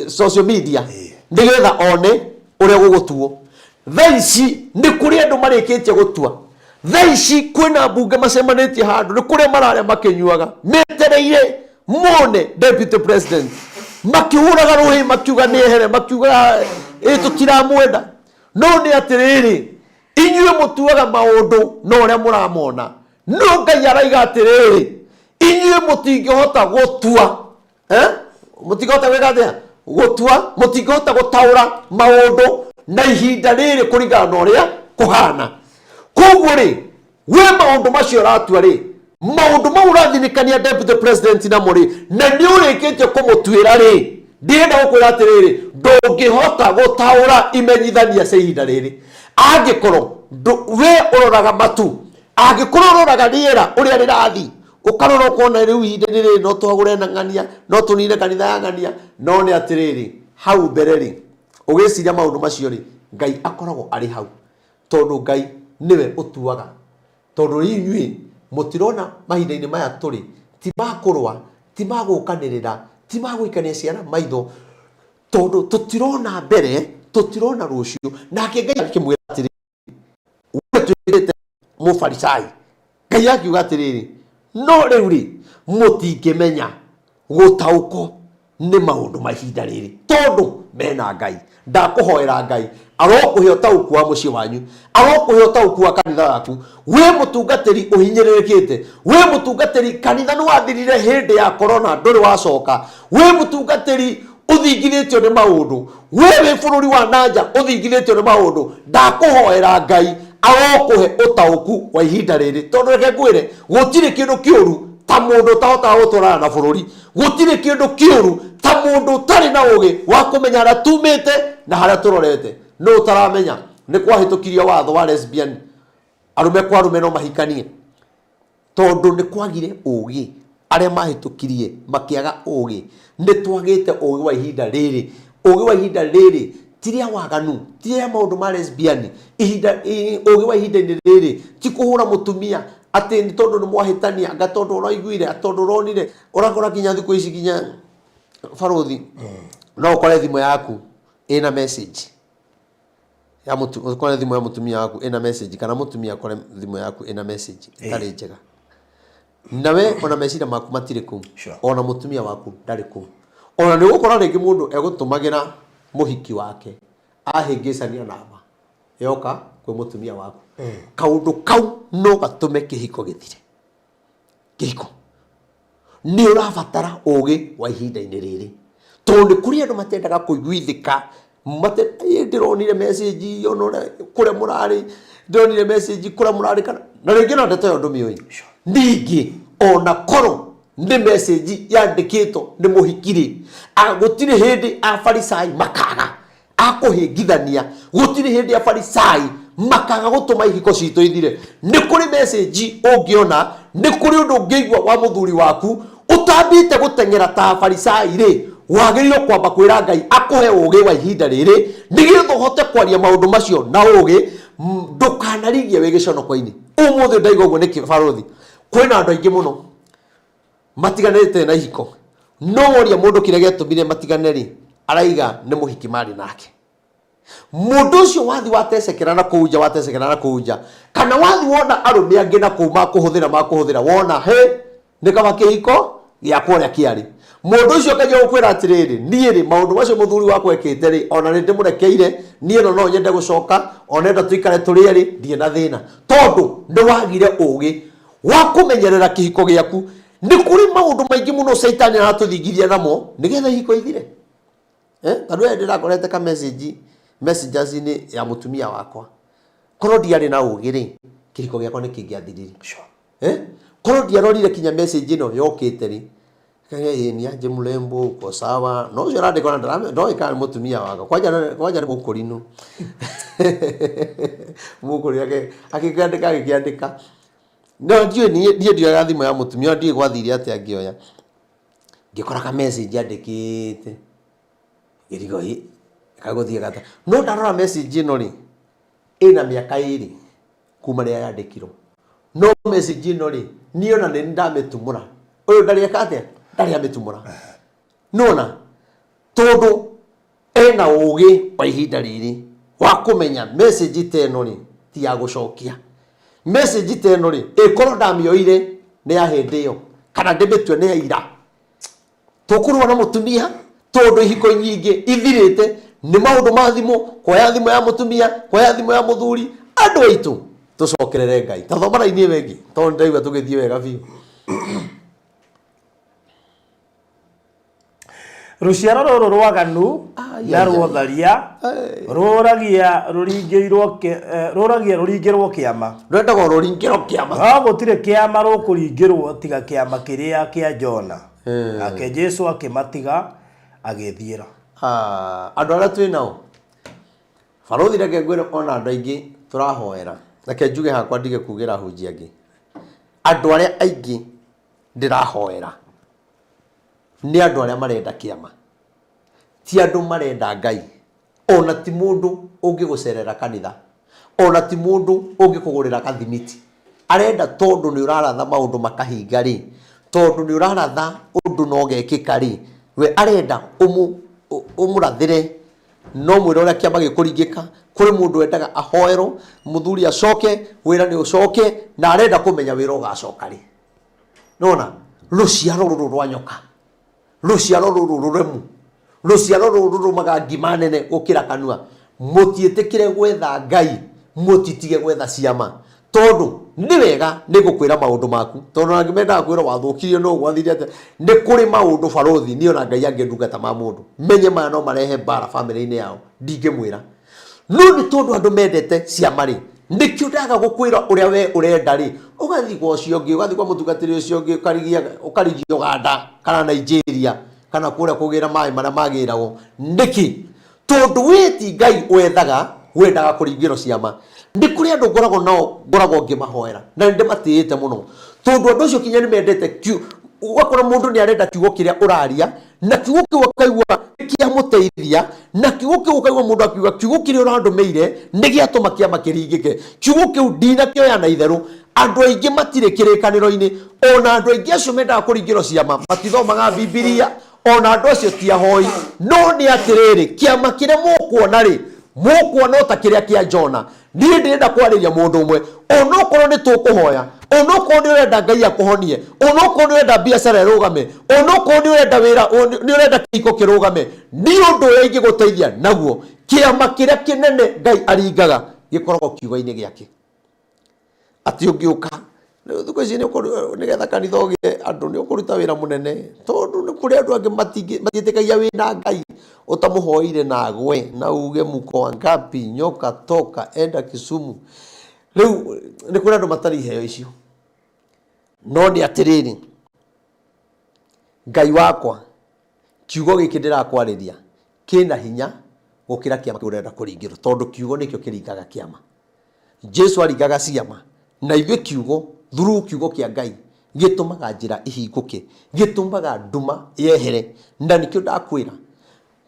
Social media, nĩgetha one ũrĩa gũgũtuo. Thaa ici nĩ kũrĩ andũ marĩkĩtie gũtua. Thaa ici kwĩna mbunge macemanĩtie handũ, nĩ kũrĩa mararĩa makĩnyuaga, metereire mone deputy president, makĩhũraga rũhĩ, makiuga nĩ ehere, makiuga ĩ tũtiramwenda. No nĩ atĩrĩrĩ, Inyuĩ mũtuaga maũndũ na ũrĩa mũramona, no Ngai araiga atĩrĩrĩ, inyuĩ mũtingĩhota gũtua, eh? Mũtingĩhota gwĩka atĩa? Gũtua, mũtingĩhota gũtaũra maũndũ na ihinda rĩrĩ kũringana na ũrĩa kũhana. Koguo rĩ, we maũndũ macio ũratua rĩ, maũndũ mau ũrathinĩkania deputy president namo rĩ, na nĩ ũrĩkĩtie kũmũtuĩra rĩ, ndĩrenda gũkwĩra atĩrĩrĩ, ndũngĩhota gũtaũra imenyithania cia ihinda rĩrĩ. Angĩkorwo we ũroraga matu, angĩkorwo ũroraga rĩera ũrĩa rĩrathiĩ, ũkarora ũkona rĩu ihinda-inĩ rĩrĩ no twagũre na ng'ania, no tũnine kanitha ya ng'ania, no nĩ atĩrĩrĩ, hau mbere rĩ, ũgĩciria maũndũ macio rĩ, Ngai akoragwo arĩ hau, tondũ Ngai nĩwe ũtuaga. Tondũ rĩu inyuĩ mũtirona mahinda-inĩ maya tũrĩ ti ma kũrũa, ti ma gũkanĩrĩra, ti ma gũikania ciana maitho, tondũ tũtirona mbere, tũtirona rũciũ. Nake Ngai akĩmwĩra atĩrĩrĩ, we ũtuĩkĩte mũfarisai. Ngai akiuga atĩrĩrĩ, no rĩu rĩ, mũtingĩmenya gũtaũkwo nĩ maũndũ ma ihinda rĩrĩ tondũ mena Ngai. Ndakũhoera Ngai arokũhe ũtaũku wa mũciĩ wanyu, arokũhe ũtaũku wa kanitha waku. Wĩ mũtungatĩri ũhinyĩrĩrĩkĩte, wĩ mũtungatĩri kanitha nĩ wathirire hĩndĩ ya corona ndũrĩ wacoka, wĩ mũtungatĩri ũthingithĩtio nĩ maũndũ, we wĩ bũrũri wa nanja ũthingithĩtio nĩ maũndũ, ndakũhoera Ngai arokũhe ũtaũku wa ihinda rĩrĩ, tondũ reke ngwĩre gũtirĩ kĩndũ kĩũru ta mũndũ ũtahotaga gũtwarana na bũrũri, gũtirĩ kĩndũ kĩũru ta mũndũ ũtarĩ na ũgĩ wa kũmenya harĩa tumĩte na harĩa tũrorete. Nũ ũtaramenya nĩ kwahĩtũkirio watho wa lesbian, arũme kwa arũme no mahikanie, tondũ nĩ kwagire ũgĩ, arĩa mahĩtũkirie makĩaga ũgĩ. Nĩ twagĩte ũgĩ wa ihinda rĩrĩ. Ũgĩ wa ihinda rĩrĩ ti rĩa waganu, ti rĩa maũndũ ma lesbian. Ihinda, ũgĩ wa ihinda-inĩ rĩrĩ ti kũhũra mũtumia atĩ nĩ tondũ nĩ mwahĩtania, anga tondũ ũraiguire, tondũ ũronire. Ũrakora nginya thikũ ici nginya barũthi, no ũkore thimũ yaku ĩna message ya mũtu, ũkore thimũ ya mũtumia waku ĩna message, kana mũtumia akore thimũ yaku ĩna message ĩtarĩ njega, nawe ona meciria maku matirĩ kũu. Ona mũtumia waku ndarĩ kũu. Ona nĩ ũgũkora rĩngĩ mũndũ egũtũmagĩra mũhiki wake ahĩngĩcania namba yoka kwĩ mũtumia waku. Kaũndũ kau no gatũme kĩhiko gĩthire. Kĩhiko nĩ ũrabatara ũgĩ wa ihinda-inĩ rĩrĩ, tondũ nĩ kũrĩ andũ matendaga kũiguithĩka. Ndĩronire message ona ũrĩa kũrĩa mũrarĩ, ndĩronire message kũrĩa mũrarĩ, kana na rĩngĩ ona ndeto ĩyo ndũmĩũĩ. Ningĩ ona korwo nĩ message yandĩkĩtwo nĩ mũhiki rĩ, gũtirĩ hĩndĩ afarisai makaga akũhĩngithania, gũtirĩ hĩndĩ afarisai makaga gũtũma ihiko citũ ithire. Nĩ kũrĩ message ũngĩona, nĩ kũrĩ ũndũ ũngĩigua wa mũthuri waku ũtambĩte gũteng'era ta afarisai rĩ, wagĩrĩirwo kwamba kwĩra Ngai akũhe ũgĩ wa ihinda rĩrĩ nĩgetha ũhote kwaria maũndũ macio na ũgĩ, ndũkanarigie wĩ gĩconoko-inĩ. Ũmũthĩ ndaigua ũguo nĩkĩ barũthi, kwĩna andũ aingĩ mũno matiganĩte na ihiko, no woria mũndũ kĩrĩa gĩatũmire matigane rĩ, araiga nĩ mũhiki marĩ nake. Mũndũ ũcio wathi watecekera na kũu nja, watecekera na kũu nja, kana wathi wona arũme angĩ na kũu makũhũthĩra, makũhũthĩra, wona he nĩ kaba kĩhiko gĩakwa ũrĩa kĩarĩ. Mũndũ ũcio akajia gũkwĩra atĩrĩrĩ, niĩ rĩ maũndũ macio mũthuri wakwa ekĩte rĩ, ona nĩ ndĩmũrekeire, niĩ no no nyende gũcoka, ona enda tũikare tũrĩ erĩ, ndirĩ na thĩna, tondũ nĩ wagire ũgĩ wa kũmenyerera kĩhiko gĩaku. Nĩ kũrĩ maũndũ maingĩ mũno caitani aratũthingithia namo nĩgetha ihiko ithire. Tondũ we ndĩrakorete ka message messengers-inĩ ya mũtumia wakwa, korwo ndiarĩ na ũgĩ rĩ, kĩhiko gĩakwa nĩ kĩngĩathirire. Korwo ndiarorire kinya message ĩno yokĩte rĩ, ĩ ni aje mrembo uko sawa, no ũcio ũrandĩka ona ndoĩ kana nĩ mũtumia wakwa, kwanja kwanja nĩ mũkũrinũ mũkũrinũ akĩandĩka agĩkĩandĩka, no ndiũĩ niĩ ndioyaga thimũ ya mũtumia, ndiũĩ gwathire atĩa ngĩoya, ngĩkora ka message andĩkĩte, ngĩrigwo ĩ kagũthiĩ gata, no ndarora message ĩno rĩ, ĩna mĩaka ĩrĩ kuma rĩrĩa yandĩkirwo, no message ĩno rĩ, niĩ ona nĩ ndamĩtumũra, ũyũ ndarĩ eka atĩa, ndarĩ amĩtumũra, nĩwona, tondũ ena ũgĩ wa ihinda rĩrĩ wa kũmenya message ta ĩno rĩ ti ya gũcokia. Message ta ĩno rĩ, ĩkorwo ndamĩoire nĩ ya hĩndĩ ĩyo kana ndĩmĩtue nĩ ya ira, tũkũrũa na mũtumia tondũ ihiko nyingĩ ithirĩte nĩ maũndũ ma thimũ, kuoya thimũ ya mũtumia, kuoya thimũ ya mũthuri. Andũ aitũ, tũcokerere Ngai. Ta thoma raini ĩyo ĩngĩ, tondũ ndĩraigua tũgĩthiĩ wega biũ. Rũciaro rũrũ rwaganu Ai, na ai, ai. rwotharia rũragia rũringĩirwo rũragia rũringĩrwo kĩama. Rwendaga rũringĩro kĩama. No gũtirĩ kĩama rũkũringĩrwo tiga kĩama kĩrĩa kĩa Jona. Nake Jesu akĩmatiga agĩthiĩra. Ah, andũ arĩa twĩ nao barũthi, reke ngwĩre, ona andũ aingĩ tũrahoera, reke njuge hakwa ndige kugĩra ahunjia angĩ, andũ arĩa aingĩ ndĩrahoera nĩ andũ arĩa marenda kĩama, ti andũ marenda Ngai. Ona ti mũndũ ũngĩgũcerera kanitha, ona ti mũndũ ũngĩkũgũrĩra gathimiti. Arenda tondũ nĩ ũraratha maũndũ makahinga rĩ, tondũ nĩ ũraratha ũndũ na ũgekĩka rĩ, we arenda ũmũrathĩre no mwĩre ũrĩa kĩama gĩkũringĩka. Kũrĩ mũndũ wendaga ahoerwo mũthuri acoke wĩra, nĩ ũcoke, na arenda kũmenya wĩra ũgacoka rĩ. Nona rũciaro rũrũ rwa nyoka, rũciaro rũrũ rũremu, rũciaro rũrũ rũrũmaga ngima nene gũkĩra kanua, mũtiĩtĩkĩre gwetha Ngai, mũtitige gwetha ciama. Tondũ nĩ wega nĩ ngũkwĩra maũndũ maku, tondũ angĩ mendaga kwĩrwo wathũkirie no gwathire atĩa. Nĩ kũrĩ maũndũ, barũthi, niĩ ona Ngai angĩndungata ma mũndũ menye maya no marehe mbara bamĩrĩ-inĩ yao, ndingĩmwĩra. No nĩ tondũ andũ mendete ciama rĩ, nĩkĩo ndaga gũkwĩra ũrĩa we ũrenda rĩ, ũgathiĩ kwa ũcio ũngĩ, ũgathiĩ kwa mũtungatĩri ũcio ũngĩ, ũkarigia ũkarigia Uganda kana Nigeria kana kũrĩa kũgĩra maĩ marĩa magĩragwo. Nĩkĩ? Tondũ we ti Ngai wethaga, wendaga kũringĩrwo ciama. Nĩ kũrĩ andũ ngoragwo nao, ngoragwo ngĩmahoera na nĩ ndĩmatĩĩte mũno, tondũ andũ acio kinya nĩ mendete ũgakora mũndũ nĩ arenda kiugo kĩrĩa ũraria, na kiugo kĩu akaigua kĩamũteithia, na kiugo kĩu ũkaigua mũndũ akiuga kiugo kĩrĩa ũrandũmĩire nĩ gĩatũma kĩama kĩringĩke, kiugo kĩu ndinakĩoya na itherũ. Andũ aingĩ matirĩ kĩrĩkanĩro-inĩ, ona andũ aingĩ acio mendaga kũringĩrwo ciama matithomaga Bibilia, ona andũ acio ti ahoi. No nĩ atĩrĩrĩ, kĩama kĩrĩa mũkuona rĩ, mũkuona o ta kĩrĩa kĩa Jona. Niĩ ndĩrenda kwarĩria mũndũ ũmwe, onokorwo nĩ tũkũhoya, onokorwo nĩ ũrenda Ngai akũhonie, onokorwo nĩ ũrenda biacara ĩrũgame, onokorwo nĩ ũrenda wĩra, nĩ ũrenda kĩhiko kĩrũgame, niĩ ũndũ ũrĩa ingĩgũteithia naguo, kĩama kĩrĩa kĩnene Ngai aringaga gĩkoragwo kiugo-inĩ gĩake. Atĩ ũngĩũka rĩu thikũ ici nĩgetha kanitha ũgĩe andũ nĩ ũkũruta wĩra mũnene, tondũ nĩ kũrĩ andũ angĩ matiĩtĩkagia wĩna Ngai ũtamũhoeire na agwe na uge mko wangapi, nyoka toka enda Kisumu. Rĩu nĩ kũrĩ andũ matarĩ iheo icio. No nĩ atĩrĩrĩ, Ngai wakwa, kiugo gĩkĩ ndĩrakwarĩria kĩna hinya gũkĩra kĩama kĩu ũrenda kũringĩrwo, tondũ kiugo nĩkĩo kĩringaga kĩama. Jesu aringaga ciama, na ithuĩ kiugo, through kiugo kĩa Ngai, gĩtũmaga njĩra ihingũke, gĩtũmaga nduma yehere. Na nĩkĩo ndakwĩra,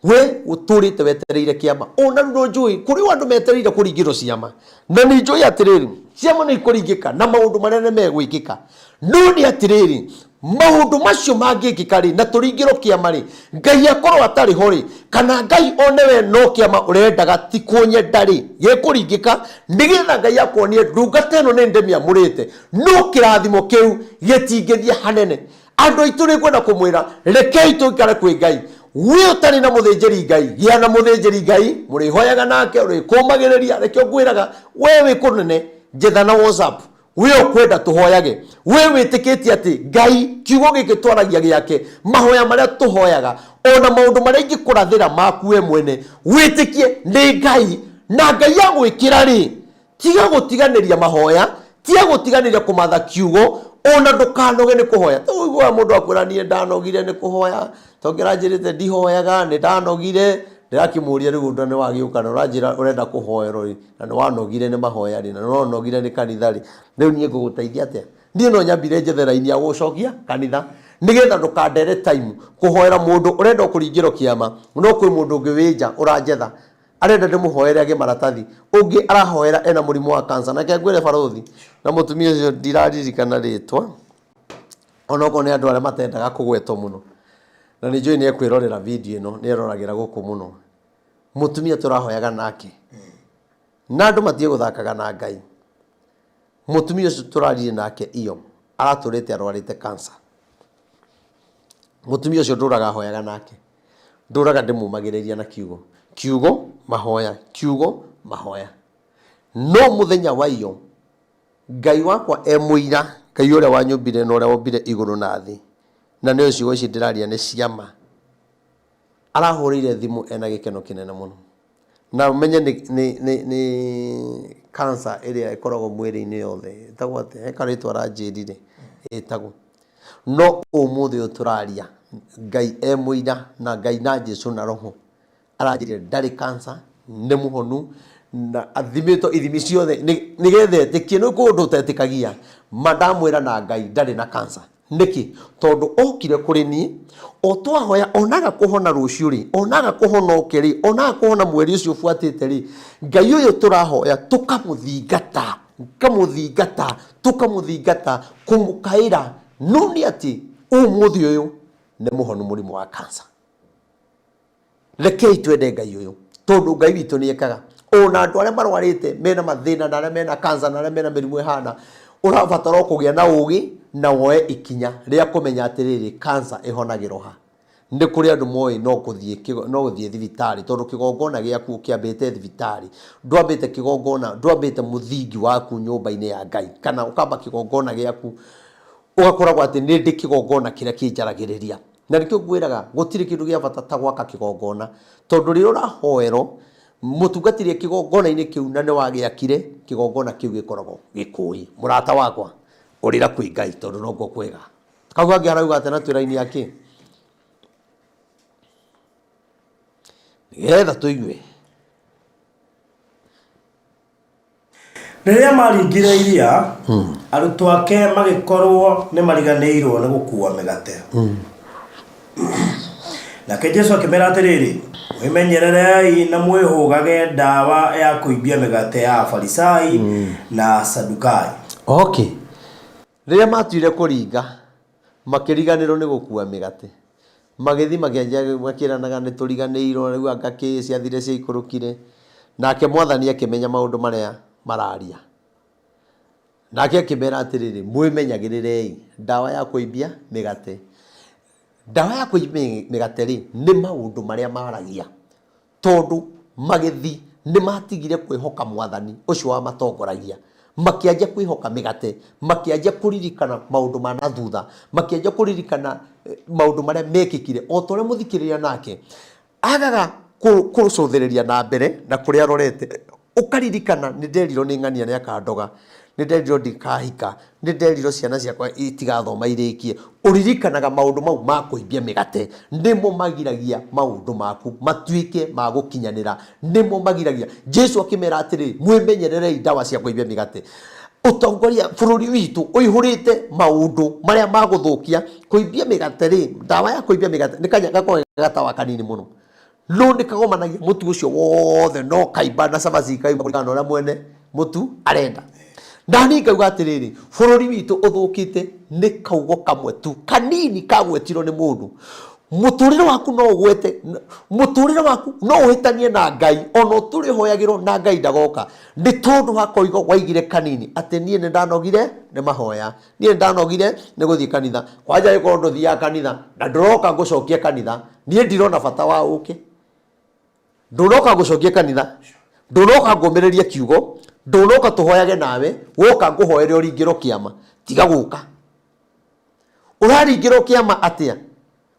we ũtũrĩte wetereire kĩama, ona rĩu no njũĩ kũrĩ o andũ metereire kũringĩrwo ciama, na nĩ njũĩ atĩrĩrĩ, ciama nĩ ikũringĩka na maũndũ manene megwĩkĩka. No nĩ atĩrĩrĩ, maũndũ macio mangĩkĩka rĩ, na tũringĩrwo kĩama rĩ, Ngai akorwo atarĩ ho rĩ, kana Ngai one we no kĩama ũrendaga ti kũnyenda rĩ, gĩkũringĩka nĩgetha Ngai akuonie ndungata ĩno nĩ ndĩmĩamũrĩte, no kĩrathimo kĩu gĩtingĩthiĩ hanene. Andũ aitũ nĩ ngwenda kũmwĩra, rekei tũikare kwĩ Ngai. We ũtarĩ na mũthĩnjĩri Ngai, gĩa na mũthĩnjĩri Ngai, mũrĩhoyaga nake, ũrĩkũmagĩrĩria. Rekio ngwĩraga, we wĩ kũnene, njetha na WhatsApp. We ũkwenda tũhoyage, we wĩtĩkĩtie atĩ Ngai kiugo gĩkĩ twaragia gĩake, mahoya marĩa tũhoyaga, ona maũndũ marĩa ingĩkũrathĩra maku we mwene, wĩtĩkie nĩ Ngai, na Ngai agwĩkĩra rĩ, tiga gũtiganĩria mahoya, tiga gũtiganĩria kũmatha kiugo, ona ndũkanoge nĩ kũhoya. Ũiguaga mũndũ akwĩra niĩ ndanogire nĩ kũhoya, tondũ ũranjĩrĩte ndihoyaga, nĩ ndanogire. Ndĩrakĩmũria rĩu ũndũ nĩ wagĩũka na ũranjĩra ũrenda kũhoerwo rĩ, na nĩ wanogire nĩ mahoya rĩ, na nĩ wanogire nĩ kanitha rĩ, rĩu niĩ ngũgũteithia atĩa? Niĩ no nyambire njethe raini ya gũgũcokia kanitha nĩgetha ndũkandere time kũhoera mũndũ ũrenda kũringĩrwo kĩama. No kwĩ mũndũ ũngĩ wĩ nja ũranjetha arenda ndĩmũhoere agĩe maratathi, ũngĩ arahoera ena mũrimũ wa cancer. Na reke ngwĩre barũthi, na mũtumia ũcio ndiraririkana rĩtwa, onokorwo nĩ andũ arĩa matendaga kũgwetwo mũno, na nĩ njũĩ nĩ ekwĩrorera video ĩno, nĩ eroragĩra gũkũ mũno. Mũtumia tũrahoyaga nake, na andũ matige gũthakaga na Ngai. Mũtumia ũcio tũraririe nake iyo aratũrĩte arwarĩte cancer. Mũtumia ũcio ndũraga hoyaga nake, ndũraga ndĩmũmagĩrĩria na kiugo, kiugo mahoya, kiugo mahoya. No mũthenya wa iyo Ngai wakwa e mũira, Ngai ũrĩa wanyũmbire na ũrĩa wombire igũrũ na thĩ, na nĩyo ciugo ici ndĩraria nĩ ciama, arahũrĩire thimũ ena gĩkeno kĩnene mũno. Na ũmenye nĩ, nĩ, nĩ, nĩ cancer ĩrĩa ĩkoragwo mwĩrĩ-inĩ yothe, ĩtagwo atĩa? He karĩtwa aranjĩrire ĩtagwo. No ũmũthĩ ũyũ tũraria, Ngai e mũira na Ngai na Jesu na Roho aranjĩrire ndarĩ cancer, nĩ mũhonu na athimĩtwo ithimi ciothe nĩgetha etĩkie. Nĩ kũndũ ũtetĩkagia ma, ndamwĩra na Ngai ndarĩ na cancer. Nĩkĩ? Tondũ okire kũrĩ niĩ o twahoya, onaga kũhona rũciũ rĩ, onaga kũhona oke rĩ, onaga kũhona mweri ũcio ũbuatĩte rĩ, Ngai ũyũ tũrahoya tũkamũthingata, ngamũthingata, tũkamũthingata, kũmũkaĩra. No nĩ atĩ ũmũthĩ ũyũ nĩ mũhonu mũrimũ wa cancer. Rekei twende Ngai ũyũ, tondũ Ngai witũ nĩ ekaga. Ona andũ arĩa marwarĩte mena mathĩna na arĩa mena cancer na arĩa mena mĩrimũ ĩhana, ũrabatara o kũgĩa na ũgĩ na woe ikinya rĩa kũmenya atĩrĩrĩ, cancer ĩhonagĩrwo ha. Nĩ kũrĩ andũ moĩ no kũthiĩ no gũthiĩ thibitarĩ, tondũ kĩgongona gĩaku ũkĩambĩte thibitarĩ, ndwambĩte kĩgongona, ndwambĩte mũthingi waku nyũmba-inĩ ya Ngai, kana ũkamba kĩgongona gĩaku ũgakoragwo atĩ nĩ ndĩ kĩgongona kĩrĩa kĩnjaragĩrĩria. Na nĩkĩo ngwĩraga gũtirĩ kĩndũ gĩa bata ta gwaka kĩgongona, tondũ rĩrĩa ũrahoerwo mũtungatĩri e kĩgongona-inĩ kĩu na nĩ wagĩakire, kĩgongona kĩu gĩkoragwo gĩkũĩ. Mũrata wakwa, ũrĩra kwĩ Ngai tondũ nokuo kwega. Kau kangĩ harauga atĩa na twĩ raini ya kĩ? Nĩgetha tũigue. Rĩrĩa maaringire iria, arutwo ake magĩkorwo nĩ mariganĩirwo nĩ gũkuua mĩgate. Nake Jesu akĩmera atĩrĩrĩ, mwĩmenyererei na mwĩhũgage ndawa ya kũimbia mĩgate ya Afarisai na Asadukai. Okay. Rĩrĩa maatuire kũringa, makĩriganĩrwo nĩ gũkuua mĩgate. Magĩthiĩ makĩanjia makĩranaga, Nĩ tũriganĩirwo, rĩu anga kĩ ciathire ciaikũrũkire. Nake Mwathani akĩmenya maũndũ marĩa mararia. Nake akĩmera atĩrĩrĩ, Mwĩmenyagĩrĩrei ndawa ya kũimbia mĩgate. Ndawa ya kũimbia mĩgate-rĩ, nĩ maũndũ marĩa maragia. Tondũ magĩthi nĩmatigire kwĩhoka Mwathani ũcio wamatongoragia, makĩanjia kwĩhoka mĩgate, makĩanjia kũririkana maũndũ ma na thutha, makĩanjia kũririkana maũndũ marĩa mekĩkire. O ta ũrĩa mũthikĩrĩria nake agaga kũcũthĩrĩria na mbere na kũrĩa arorete, ũkaririkana nĩ nderirwo nĩ ng'ania nĩ akandoga, nĩ nderirwo ndikahika, nĩ nderirwo ciana ciakwa itigathoma irĩkie. Ũririkanaga maũndũ mau ma kũimbia mĩgate, nĩmo magiragia maũndũ maku matuĩke ma gũkinyanĩra, nĩmo magiragia. Jesu akĩmera atĩrĩ, mwĩmenyererei ndawa cia kũimbia mĩgate. Ũtongoria bũrũri witũ ũihũrĩte maũndũ marĩa ma gũthũkia. Kũimbia mĩgate rĩ, ndawa ya kũimbia mĩgate nĩ kanya gakoragwo ge gatawa kanini mũno. No nĩ kagomanagia mũtu ũcio wothe no kaimba na cabaci ikaimba kũringana na ũrĩa mwene mũtu arenda. Na niĩ ngauga atĩrĩrĩ, bũrũri witũ ũthũkĩte nĩ kaugo kamwe tu kanini kagwetirwo nĩ mũndũ. Mũtũrĩre waku no ũgwete, mũtũrĩre waku no ũhĩtanie na Ngai ona ũtũre ũhoyagĩrwo na Ngai ndagoka, nĩ tondũ wa koigo waigire kanini atĩ niĩ nĩ ndanogire nĩ mahoya. Niĩ nĩ ndanogire nĩ gũthiĩ kanitha. Kwanja angĩkorwo ndũthiaga kanitha na ndũroka ngũcokie kanitha, niĩ ndirona bata wa ũke. Ndũnoka ngũcokie kanitha, ndũnoka ngũmĩrĩrie kiugo, ndũnoka tũhoyage nawe, woka ngũhoere ũringĩrwo kĩama. Tiga gũka. Ũraringĩrwo kĩama atĩa?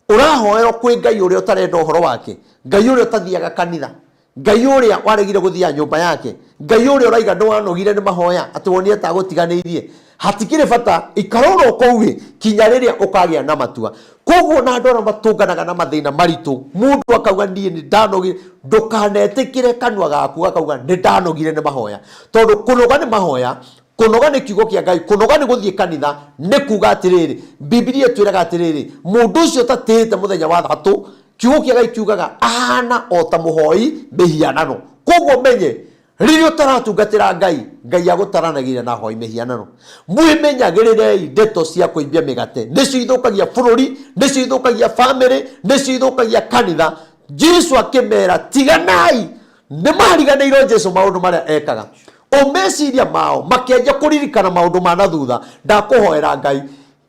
Ũrahoerwo kwĩ Ngai ũrĩa ũtarenda ũhoro wake, Ngai ũrĩa ũtathiaga kanitha, Ngai ũrĩa waregire gũthiaga nyũmba yake, Ngai ũrĩa ũraiga nĩwanogire nĩ mahoya atĩ wonire ta agũtiganĩirie. Hatikĩrĩ bata, ikara oro kũu ĩ, kinya rĩrĩa ũkagĩa na matua. Koguo ona andũ arĩa matũnganaga na mathĩna maritũ, mũndũ akauga niĩ nĩ ndanogire, ndũkanetĩkĩre kanua gaku gakauga nĩ ndanogire nĩ mahoya. Tondũ kũnoga nĩ mahoya, Kũnoga nĩ kiugo kĩa Ngai, kũnoga nĩ gũthiĩ kanitha, nĩ kuga atĩrĩrĩ, Bibilia ĩtwĩraga atĩrĩrĩ, mũndũ ũcio ũtatĩĩte mũthenya wa thabatũ, kiugo kĩa Ngai kiugaga ahana o ta mũhoi mĩhianano. Koguo menye, rĩrĩa ũtaratungatĩra Ngai, Ngai agũtaranagĩria na ahoi mĩhianano. Mwĩmenyagĩrĩrei ndeto cia kũimbia mĩgate, nĩcio ithũkagia bũrũri, nĩcio ithũkagia bamĩrĩ, nĩcio ithũkagia kanitha. Jesu akĩmera, tiganai Nĩ maariganĩirwo Jesu maũndũ marĩa ekaga. O meciria mao makĩanjia kũririkana maũndũ ma na thutha. Ndakũhoera Ngai,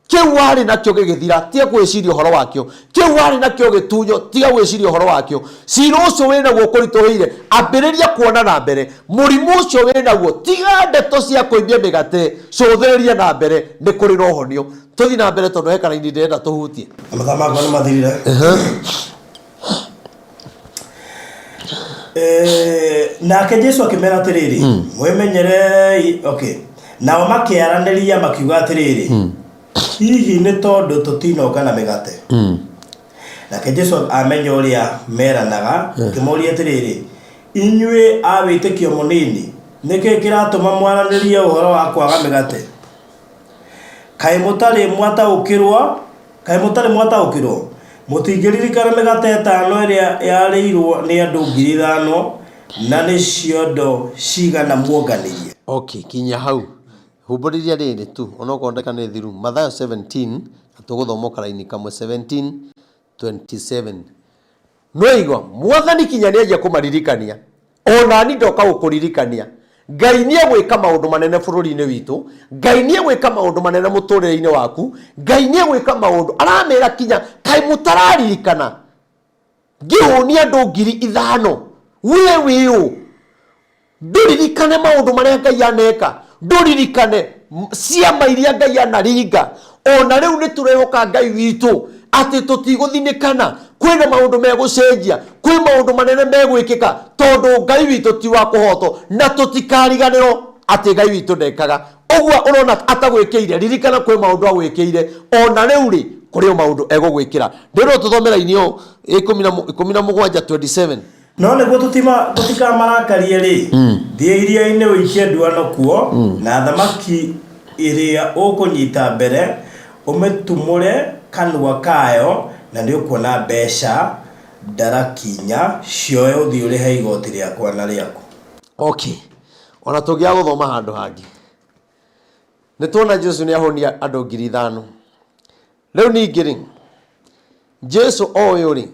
Kĩu warĩ nakĩo gĩgĩthira, tiga kwĩciria ũhoro wakĩo. Kĩu warĩ nakĩo gĩtunyo, tiga gwĩciria ũhoro wakĩo. Cira ũcio wĩ naguo ũkũritũhĩire, ambĩrĩria kuona na mbere. Mũrimũ ũcio wĩ naguo, tiga ndeto cia kũimbia mĩgate, cũthĩrĩria na mbere, nĩ kũrĩ na ũhonio. Tũthiĩ na mbere tondũ he karaini ndĩrenda tũhutie. Na mathaa makwa nĩ mathirire. Eh, nake Jesu akĩmera atĩrĩrĩ, mwĩmenyerei. Okay. Nao makĩaranĩria makiuga atĩrĩrĩ, hihi nĩ tondũ tũtinoka na mĩgate? Nake Jesu amenya ũrĩa meranaga, akĩmoria atĩrĩrĩ, inyuĩ a wĩtĩkio mũnini, nĩkĩ kĩratũma mwaranĩrie ũhoro wa kwaga mĩgate? Kaĩ mũtarĩ mwataũkĩrwo? Kaĩ mũtarĩ mwataũkĩrwo? Mũtingĩririkana mĩgate ĩtano ĩrĩa yarĩirwo nĩ andũ 5,000, na nĩ ciondo cigana muonganirie? Okay, kinyia hau. Humbũrĩria rĩrĩ tu, onokorwo ndagĩka nĩ thiru. Mathayo 17, na tũgũthoma o karaini kamwe, 17, 27. Nĩwaigua? Mwathani kinya nĩanjia kũmaririkania. O nani ndoka gũkũririkania. Ngai nĩegwĩka maũndũ manene bũrũri-inĩ witũ. Ngai nĩegwĩka maũndũ manene mũtũrĩre-inĩ waku. Ngai nĩegwĩka maũndũ. Aramera kinya, kaĩ mũtararirikana ngĩhũnia andũ 5,000? We wĩ ũ? Ndũririkane maũndũ marĩa Ngai aneka, ndũririkane ciama iria Ngai anaringa. Ona rĩu nĩ tũrehoka Ngai witũ atĩ tũtigũthinĩkana, kwĩna maũndũ megũcenjia, kwĩ maũndũ manene megwĩkĩka, tondũ Ngai witũ ti wa kũhotwo, na tũtikariganĩrwo atĩ Ngai witũ ndekaga. Ũguo ũrona atagwĩkĩire, ririkana kwĩ maũndũ agwĩkĩire, ona rĩu rĩ, kũrĩ o maũndũ egũgwĩkĩra. Ndĩrwo tũthome raini ĩyo 17 27. No nĩguo tũtikamarakarie-rĩ, thiĩ iria-inĩ ũikie nduano kuo, na thamaki ĩrĩa ũkũnyita mbere ũmĩtumũre kanua kayo, na nĩũkuona mbeca ndaraki inya, cioe ũthiĩ ũrĩhe igoti rĩakwa na rĩaku. Okay. Ona tũngĩaga gũthoma handũ hangĩ. Nĩ tuona Jesu nĩ ahũnia andũ 5,000. Rĩu ningĩ rĩ, Jesu o ũyũ rĩ,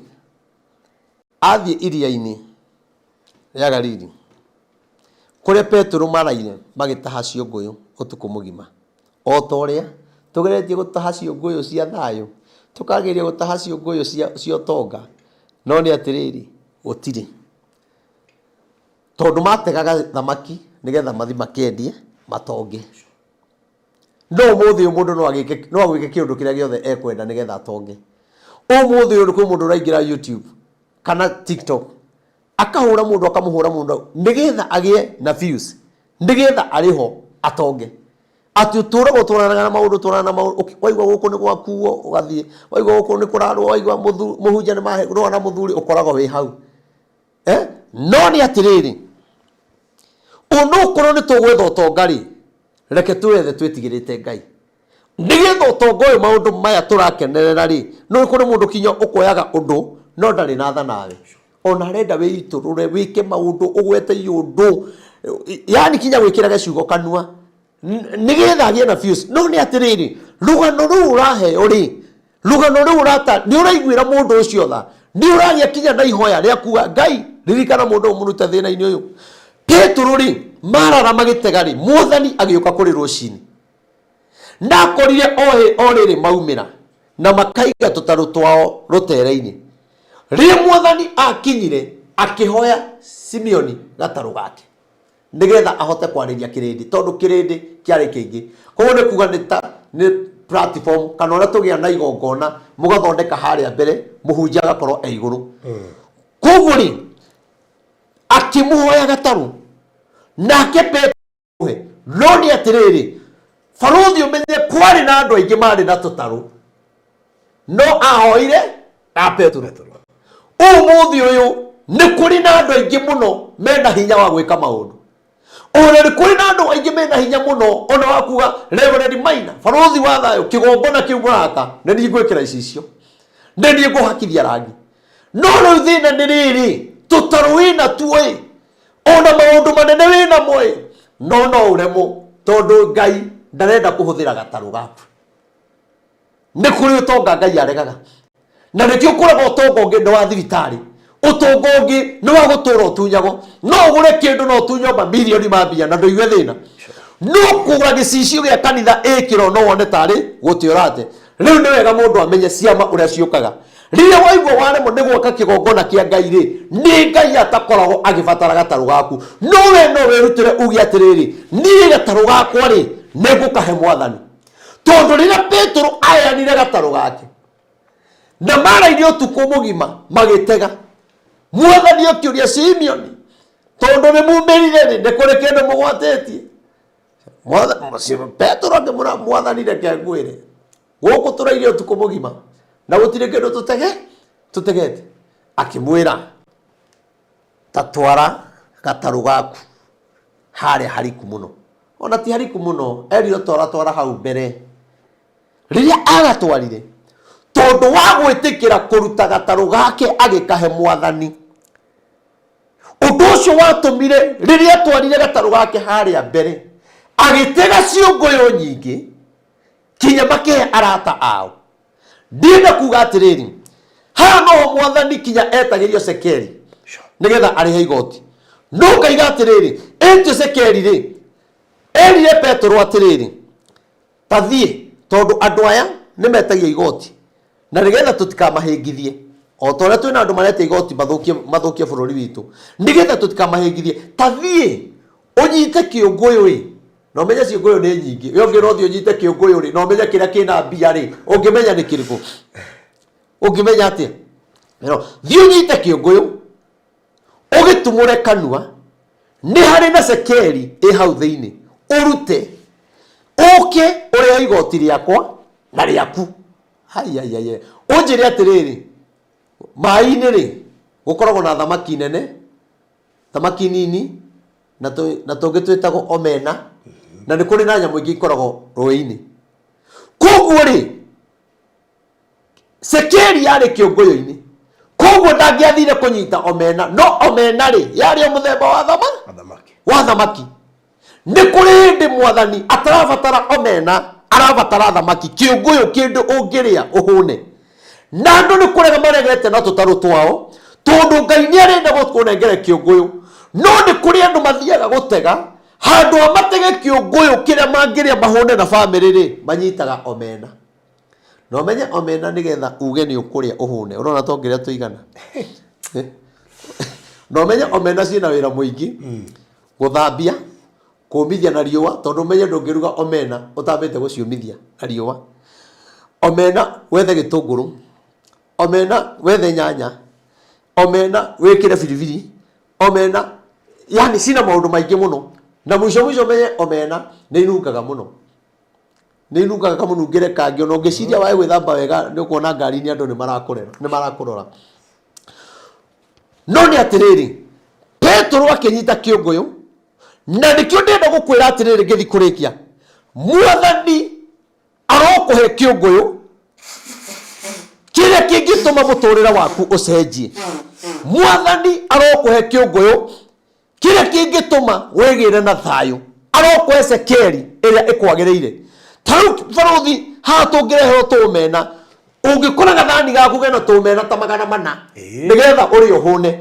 Athiĩ iria-inĩ rĩa Galili, kũrĩa Petero maraire magĩtaha ciũngũyũ ũtukũ mũgima. O ta ũrĩa tũgeretie gũtaha ciũngũyũ cia thayũ, tũkageria gũtaha ciũngũyũ cia ũtonga, no nĩ atĩrĩrĩ, gũtirĩ. Tondũ mategaga thamaki nĩgetha mathiĩ makendie matonge. No ũmũthĩ ũyũ mũndũ no agĩke no agwĩke kĩũndũ kĩrĩa gĩothe ekwenda nĩgetha atonge. Ũmũthĩ ũyũ kwĩ mũndũ ũraingĩra YouTube kana TikTok akahũra mũndũ akamũhũra mũndũ nĩgetha agĩe na views nĩgetha arĩho atonge. Atĩ ũtũraga ũtwaranaga na maũndũ ũtwaranaga na maũndũ waigua gũkũ nĩ gwakuo ũgathiĩ, waigua gũkũ nĩ kũrarũo waigua mũhunjia nĩ marũa na mũthuri ũkoragwo wĩ hau. Eh? No nĩ atĩrĩrĩ, onokorwo nĩ tũgwetha ũtonga rĩ, reke twethe twĩtigĩrĩte Ngai. Nĩgetha ũtonga ũyũ maũndũ maya tũrakenerera rĩ, no kũrĩ mũndũ kinya ũkoyaga ũndũ no ndarĩ na tha nawe. Ona arenda wĩitũrũre, wĩke maũndũ, ũgwete iũndũ, yani kinya wĩkĩrage ciugo kanua nĩgetha agĩe na views. No nĩ atĩrĩrĩ, rũgano rũu ũraheo rĩ, rũgano rũu ũrata nĩ ũraiguĩra mũndũ ũcio tha, nĩ ũragĩa kinya na ihoya rĩa kuga Ngai ririkana mũndũ ũyũ mũrute thĩna-inĩ ũyũ. Petero rĩ, marara magĩtega rĩ, mwathani agĩũka kũrĩ rũcinĩ. Na akorire o rĩrĩ maumĩra na makaiga tũtarũ twao rũtere-inĩ. Rĩrĩa mwathani akinyire akĩhoya Simeoni gatarũ gake nĩgetha ahote kwarĩria kĩrĩndĩ tondũ kĩrĩndĩ kĩarĩ kĩingĩ. Koguo nĩ kuga nĩ ta nĩ platform kana ũrĩa tũgĩa na igongona mũgathondeka harĩa mbere mũhunjia agakorwo e igũrũ. Koguo rĩ akĩmũhoya gatarũ nake Petero no nĩ atĩrĩrĩ barũthi ũmenye kwarĩ na andũ aingĩ marĩ na tũtarũ no ahoire na Petero. Ũmũthĩ ũyũ nĩ kũrĩ na andũ aingĩ mũno mena hinya wa gwĩka maũndũ. Ona nĩ kũrĩ na andũ aingĩ mena hinya mũno ona wa kuga Reverend Maina barũthi wa thayũ kĩgongona kĩu mũraka nĩ niĩ ngwĩkĩra icicio nĩ niĩ ngũhakithia rangi. No rĩu thĩna nĩ rĩrĩ tũtarũ wĩna tuo ĩ ona maũndũ manene wĩnamo ĩ no no ũremwo tondũ Ngai ndarenda kũhũthĩra gatarũ gaku. Nĩ kũrĩ ũtonga Ngai aregaga na nĩkĩo ũkoraga ũtonga ũngĩ nĩ wa thibitarĩ, ũtonga ũngĩ nĩ wa gũtũra ũtunyagwo. No ũgũre kĩndũ na ũtunywo mamirioni ma mbia na ndũigue thĩna. No kũgũra gĩcicio gĩa kanitha ĩkĩro no wone tarĩ gũte ũrate. Rĩu nĩ wega mũndũ amenye ciama ũrĩa ciũkaga. Rĩrĩa waigua waremwo nĩ gwaka kĩgongona kĩa Ngai rĩ, nĩ Ngai atakoragwo agĩbatara gatarũ gaku. No we no wĩrutĩre uge atĩrĩrĩ, niĩ gatarũ gakwa rĩ, nĩ ngũkahe Mwathani. Tondũ rĩrĩa Petero aheanire gatarũ gake, na marairie ũtukũ mũgima magĩtega, Mwathani akĩũria Simeoni, tondũ nĩ mumĩrire rĩ, nĩ kũrĩ kĩndũ mũgwatĩtie? Petero akĩmwĩra, Mwathani reke ngwĩre, gũkũ tũrairie ũtukũ mũgima na gũtirĩ kĩndũ tũtegete. Akĩmwĩra, ta twara gatarũ gaku harĩa hariku mũno. Ona ti hariku mũno, erirwo twara twara hau mbere. Rĩrĩa agatwarire, tondũ wa gwĩtĩkĩra kũruta gatarũ gake agĩkahe Mwathani, ũndũ ũcio watũmire rĩrĩa atwarire gatarũ gake harĩa mbere, agĩtega ciũngũyũ nyingĩ kinya makĩhe arata ao. Ndĩrenda kuga atĩrĩrĩ, haha noho Mwathani kinya etagĩrio cekeri nĩgetha arĩhe igoti. No ngaiga atĩrĩrĩ, ĩtio cekeri rĩ, erire Petero atĩrĩrĩ, ta thiĩ, tondũ andũ aya nĩ metagia igoti, na nĩgetha tũtikamahĩngithie, o ta ũrĩa twĩna andũ maretia igoti mathũkie bũrũri witũ, nĩgetha tũtikamahĩngithie, ta thiĩ ũnyite kĩũngũyũ ĩ, na ũmenye ciũngũyũ nĩ nyingĩ. We ũngĩrwo ũthiĩ ũnyite kĩũngũyũ rĩ, na ũmenye kĩrĩa kĩna mbia rĩ, ũngĩmenya nĩ kĩrĩkũ? Ũngĩmenya atĩa? Thiĩ ũnyite kĩũngũyũ, ũgĩtumũre kanua, nĩ harĩ na cekeri ĩ hau thĩinĩ, ũrute, ũke ũrĩhe igoti rĩakwa na rĩaku. Ai, ai, ai, ai. Ũnjĩre atĩrĩrĩ, maĩ-inĩ rĩ, gũkoragwo na thamaki nene, thamaki nini, na tũngĩ twĩtagwo omena, na nĩ kũrĩ na nyamũ ingĩ ikoragwo rũĩ-inĩ. Koguo rĩ, cekeri yarĩ kĩũngũyũ-inĩ, koguo ndangĩathire kũnyita omena, no omena rĩ, yarĩ o mũthemba wa Thamaki. wa thamaki. Nĩ kũrĩ hĩndĩ Mwathani atarabatara omena, arabatara thamaki, kĩũngũyũ, kĩndũ ũngĩrĩa ũhũne. Na andũ nĩ kũrega maregete na tũtarũ twao, tondũ Ngai nĩ arenda gũkũnengere kĩũngũyũ. No nĩ kũrĩ andũ mathiaga gũtega, handũ ha matege kĩũngũyũ kĩrĩa mangĩrĩa mahũne na bamĩrĩ rĩ, manyitaga omena. Na ũmenye omena nĩgetha uge nĩ ũkũrĩa ũhũne, ũrona ta ũngĩrĩa tũigana. Na ũmenye omena ciĩna wĩra mũingĩ, gũthambia, kũmithia na riũa, tondũ ũmenye ndũngĩruga omena ũtambĩte gũciũmithia na riũa. Omena wethe gĩtũngũrũ, omena wethe nyanya, omena wĩkĩre biribiri, omena, yani cina maũndũ maingĩ mũno. Na mũico mũico ũmenye omena nĩ inungaga mũno. Nĩ inungaga kamũnungĩre kangĩ, ona ũngĩciria wae gwĩthamba wega nĩ ũkuona ngari-inĩ andũ nĩ marakũrora. No nĩ atĩrĩrĩ, Petero akĩnyita kĩũngũyũ, na nĩkĩo ndĩrenda gũkwĩra atĩrĩrĩ ngĩthiĩ kũrĩkia, Mwathani arokũhe kĩũngũyũ kĩrĩa kĩngĩtũma mũtũrĩre waku ũcenjie. Mwathani arokũhe kĩũngũyũ kĩrĩa kĩngĩtũma wĩgĩre na thayũ. Arokũhe cekeri ĩrĩa ĩkwagĩrĩire. Ta rĩu barũthi, haha tũngĩreherwo tũmena, ũngĩkora gathani gaku kena tũmena ta 400 nĩgetha ũrĩe ũhũne.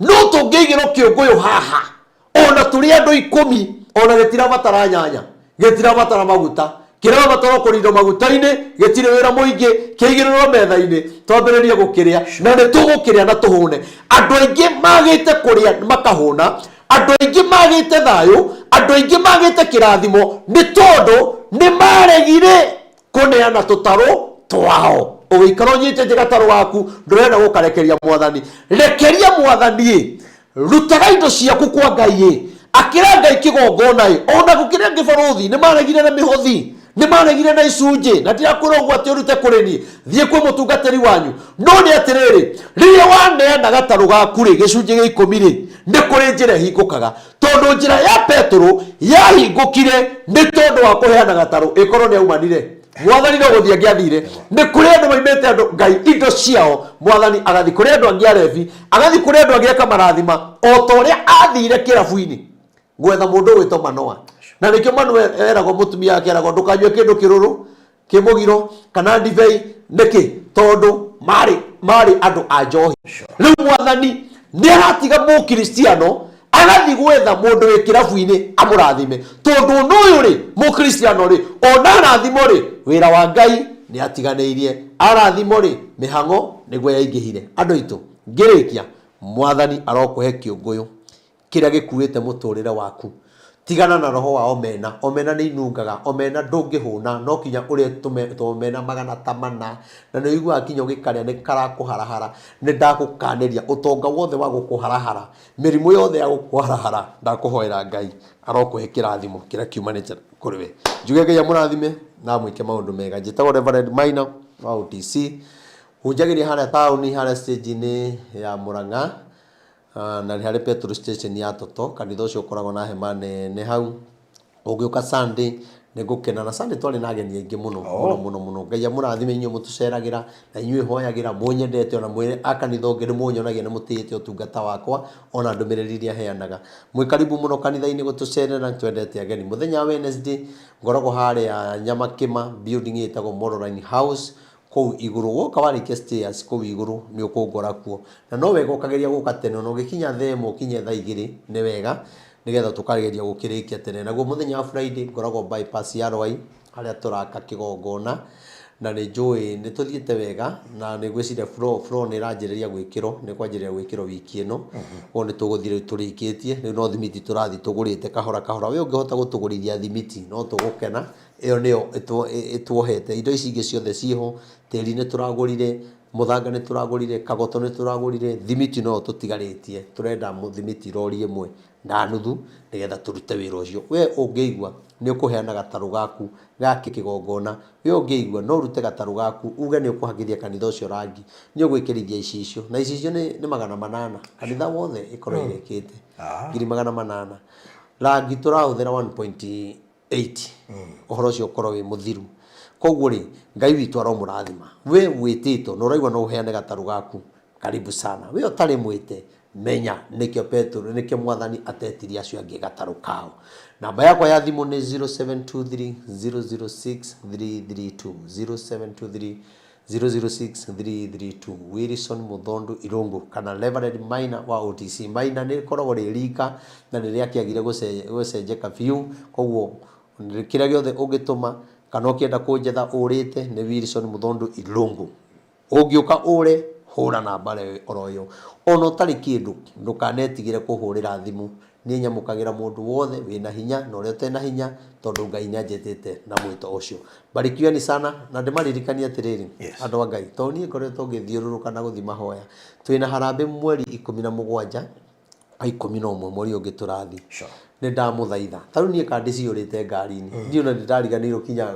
No tũngĩigĩrwo kĩũngũyũ haha, ona tũrĩ andũ 10, ona gĩtirabatara nyanya, gĩtirabatara maguta, kĩrabatara kũrindwo maguta-inĩ, gĩtirĩ wĩra mũingĩ, kĩigĩrĩrwo metha-inĩ, twambĩrĩrie gũkĩrĩa, na nĩ tũgũkĩrĩa na tũhũne. Andũ aingĩ magĩte kũrĩa makahũna, andũ aingĩ magĩte thayũ, andũ aingĩ magĩte kĩrathimo, nĩ tondũ nĩ maregire kũneana tũtarũ twao. Ũgĩikara ũnyitĩte gatarũ gaku, ndũrenda gũkarekeria Mwathani. Rekeria Mwathani, rutaga indo ciaku kwa Ngai, akĩra Ngai kĩgongona. Ona gũkĩrĩ angĩ barũthi nĩ maregire na mĩhothi, nĩ maregire na icunjĩ, na ndirakwĩra ũguo atĩ ũrute kũrĩ niĩ, thiĩ kwĩ mũtungatĩri wanyu. No nĩ atĩrĩrĩ, rĩrĩa waneana gatarũ gaku rĩ, gĩcunjĩ gĩa 10 rĩ, nĩ kũrĩ njĩra ĩhingũkaga. Tondũ njĩra ya Petero yahingũkire nĩ tondũ wa kũheana gatarũ, ĩkorwo nĩ aumanire. Mwathani no gũthiĩ angĩathire. Nĩ kũrĩ andũ maimĩte andũ Ngai indo ciao, Mwathani agathiĩ kũrĩ andũ angĩ arebi, agathiĩ kũrĩ andũ angĩ akamarathima, o ta ũrĩa athire kĩrabu-inĩ gwetha mũndũ ũgwĩtwo Manoa. Na nĩkĩo Manoa eragwo, mũtumia wake eragwo, ndũkanyue kĩndũ kĩrũrũ, kĩmũgiro, kana ndibei. Nĩkĩ? Tondũ marĩ andũ a njohi. Rĩu Mwathani nĩ aratiga mũkristiano Agathiĩ gwetha mũndũ wĩ kĩrabu-inĩ amũrathime, tondũ ũndũ ũyũ rĩ, mũkristiano rĩ, ona arathimo rĩ, wĩra wa Ngai nĩ atiganĩirie, arathimo rĩ, mĩhang'o nĩguo yaingĩhire. Andũ aitũ, ngĩrĩkia, Mwathani arokũhe kĩũngũyũ kĩrĩa gĩkuĩte mũtũrĩre waku. Tigana na roho wa omena. Omena nĩ inungaga. Omena ndũngĩhũna, no kinya ũrĩe tũomena magana ta mana, na nĩ ũiguaga kinya ũgĩkarĩa nĩ karakũharahara. Nĩ ndagũkanĩria ũtonga wothe wa gũkũharahara, mĩrimũ yothe ya gũkũharahara, ndakũhoera Ngai arokũhe kĩrathimo kĩrĩa kiumanĩte kũrĩ we. Njuge Ngai amũrathime na amwĩke maũndũ mega. Njĩtagwo Reverend Maina wa OTC. Hunjagĩria harĩa taũni, harĩa stage-inĩ ya Mũrang'a. Na nĩ harĩ petrol station ya Toto, kanitha ũcio ũkoragwo na hema nene hau. Ũngĩũka Sunday nĩ ngũkena, na Sunday twarĩ na ageni aingĩ mũno mũno mũno mũno. Ngai amũrathime inyuĩ mũtũceragĩra na inyuĩ hoyagĩra, mũnyendete ona mwĩ a kanitha ũngĩ nĩ mũnyonagia nĩ mũtĩĩte ũtungata wakwa ona ndũmĩrĩri iria heanaga. Mwĩ karibu mũno kanitha-inĩ gũtũcerera, nĩ twendete ageni. Mũthenya wa Wednesday ngoragwo harĩa Nyamakĩma building ĩtagwo Moroline House kũu igũrũ. Woka warĩkia stairs kũu igũrũ nĩ ũkũngora kuo. Na no wega ũkageria gũka tene, ona ũgĩkinya thaa ĩmwe ũkinye thaa igĩrĩ nĩ wega, nĩgetha tũkageria gũkĩrĩkia tene. Naguo mũthenya wa Friday ngoragwo bypass ya Rwai harĩa tũraka kĩgongona, na nĩ njũĩ nĩ tũthiĩte wega, na nĩ ngwĩciria floor, floor nĩ ĩranjĩrĩria gwĩkĩrwo, nĩ ĩkwanjĩrĩria gwĩkĩrwo wiki ĩno. Koguo nĩ tũgũthiĩ rĩu tũrĩkĩtie, rĩu no thimiti tũrathiĩ tũgũrĩte kahora kahora. We ũngĩhota gũtũgũrithia thimiti no tũgũkena. Ĩyo nĩyo ĩtuohete. Indo ici ingĩ ciothe ciĩho, tĩri nĩ tũragũrire, mũthanga nĩ tũragũrire, kagoto nĩ tũragũrire, thimiti noyo tũtigarĩtie. Tũrenda thimiti rori ĩmwe na nuthu nĩgetha tũrute wĩra ũcio. We ũngĩigua nĩ ũkũheana gatarũ gaku ga kĩgongona, we ũngĩigua no ũrute gatarũ gaku uge nĩ ũkũhakithia kanitha ũcio rangi, nĩ ũgwĩkĩrithia icicio, na icicio nĩ 800, kanitha wothe ĩkorwo ĩrĩkĩte, 800,000. Rangi tũrahũthĩra 1.8 ũhoro ũcio ũkorwo wĩ mũthiru. Koguo rĩ, Ngai witũ aromũrathima. We wĩtĩtwo na ũraigua no ũheane gatarũ gaku, karibu sana. We ũtarĩ mwĩte, menya nĩkĩo Petero, nĩkĩo Mwathani atetirie acio angĩ gatarũ kao. Namba yakwa ya thimũ nĩ 0723 006 332, 0723 006 332. Wilson Muthondu Irungu kana Reverend Maina wa OTC. Maina nĩ rĩkoragwo rĩ rika na nĩ rĩakĩagire gũcenjeka biũ, koguo kĩrĩa gĩothe ũngĩtũma kana ũkĩenda kũnjetha ũrĩte nĩ Wilson Muthondu Irungu. Ũngĩũka ũre, hũra namba oro ĩyo. Ona ũtarĩ kĩndũ, ndũkanetigĩre kũhũrĩra thimũ. Niĩ nyamũkagĩra mũndũ wothe wĩna hinya na ũrĩa ũtarĩ na hinya, tondũ Ngai nĩ anjĩtĩte na mwĩto ũcio. Barikiweni sana, na ndĩmaririkanie atĩrĩrĩ, andũ a Ngai, tondũ niĩ ngoretwo ngĩthiũrũrũka na gũthiĩ mahoya, twĩna harambĩ mweri 17 wa 11 mweri ũyũ ũngĩ tũrathiĩ. Nĩ ndamũthaitha, ta rĩu niĩ kandi ciyũrĩte ngari-inĩ, niĩ ona nĩ ndariganĩirwo kinya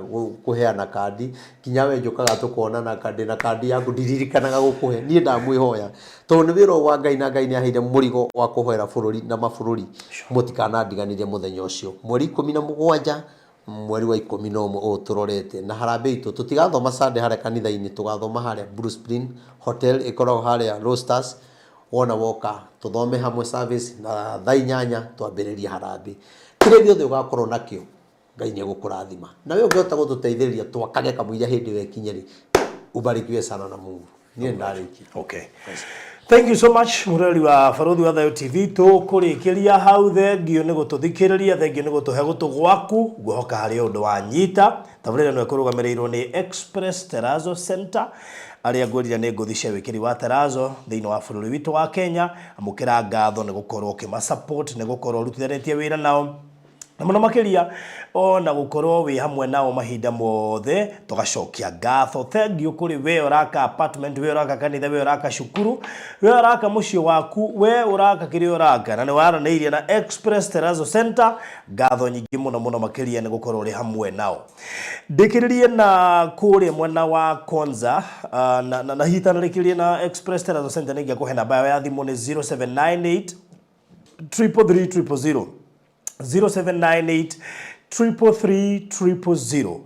kũheana kandi, kinya we njũkaga tũkonana ndĩna kandi yaku ndiririkanaga gũkũhe, niĩ ndamwĩhoya, tondũ nĩ wĩra ũyũ wa Ngai na Ngai nĩ aheire mũrigo wa kũhoera bũrũri na mabũrũri, mũtikanandiganĩrie mũthenya ũcio. Mweri 17 mweri wa 11 ũyũ tũrorete, na harambee itũ, tũtigathoma Sunday harĩa kanitha-inĩ, tũgathoma harĩa Blue Spring Hotel ĩkoragwo harĩa Roasters, wona woka tũthome hamwe service na thaa 8 twambĩrĩrie harambee. Kĩrĩa gĩothe ũgakorwo nakĩo Ngai nĩ egũkũrathima. Na we ũngĩhota gũtũteithĩrĩria twakage kamũira hĩndĩ ĩyo ĩkinye rĩ, ubarikiwe sana na Mungu. Niĩ nĩ ndarĩkia. Okay. Thank you so much mũrori wa Barũthi wa Thayũ TV. Tũkũrĩkĩria hau. Thengio nĩ gũtũthikĩrĩria, thengio nĩ gũtũhe gũtũ gwaku. Ngwĩhoka harĩ ũndũ wanyita. Tabarĩra ĩno ĩkũrũgamĩrĩirwo nĩ Express Terrazzo Center, arĩa ngwĩrire nĩ ngũthi cia wĩkĩri wa terrazzo thĩinĩ wa bũrũri witũ wa Kenya. Amũkĩra ngatho nĩ gũkorwo ũkĩma support, nĩ gũkorwo ũrutithanĩtie wĩra nao na mũno makĩria ona gũkorwo wĩ hamwe nao mahinda mothe. Tũgacokia ngatho, thank you kũrĩ we ũraka apartment, we ũraka kanitha, we ũraka cukuru, we ũraka mũciĩ waku, we ũraka kĩrĩa ũraka na nĩ waranĩirie na Express Terrazzo Center. Ngatho nyingĩ mũno mũno makĩria nĩ gũkorwo ũrĩ hamwe nao. Ndĩkĩrĩrie na kũrĩa mwena wa Konza, na hitanarĩkĩrie na Express Terrazzo Center, nĩ ngĩakũhe namba yao ya thimũ nĩ 0798 333 000, 0798 333 000.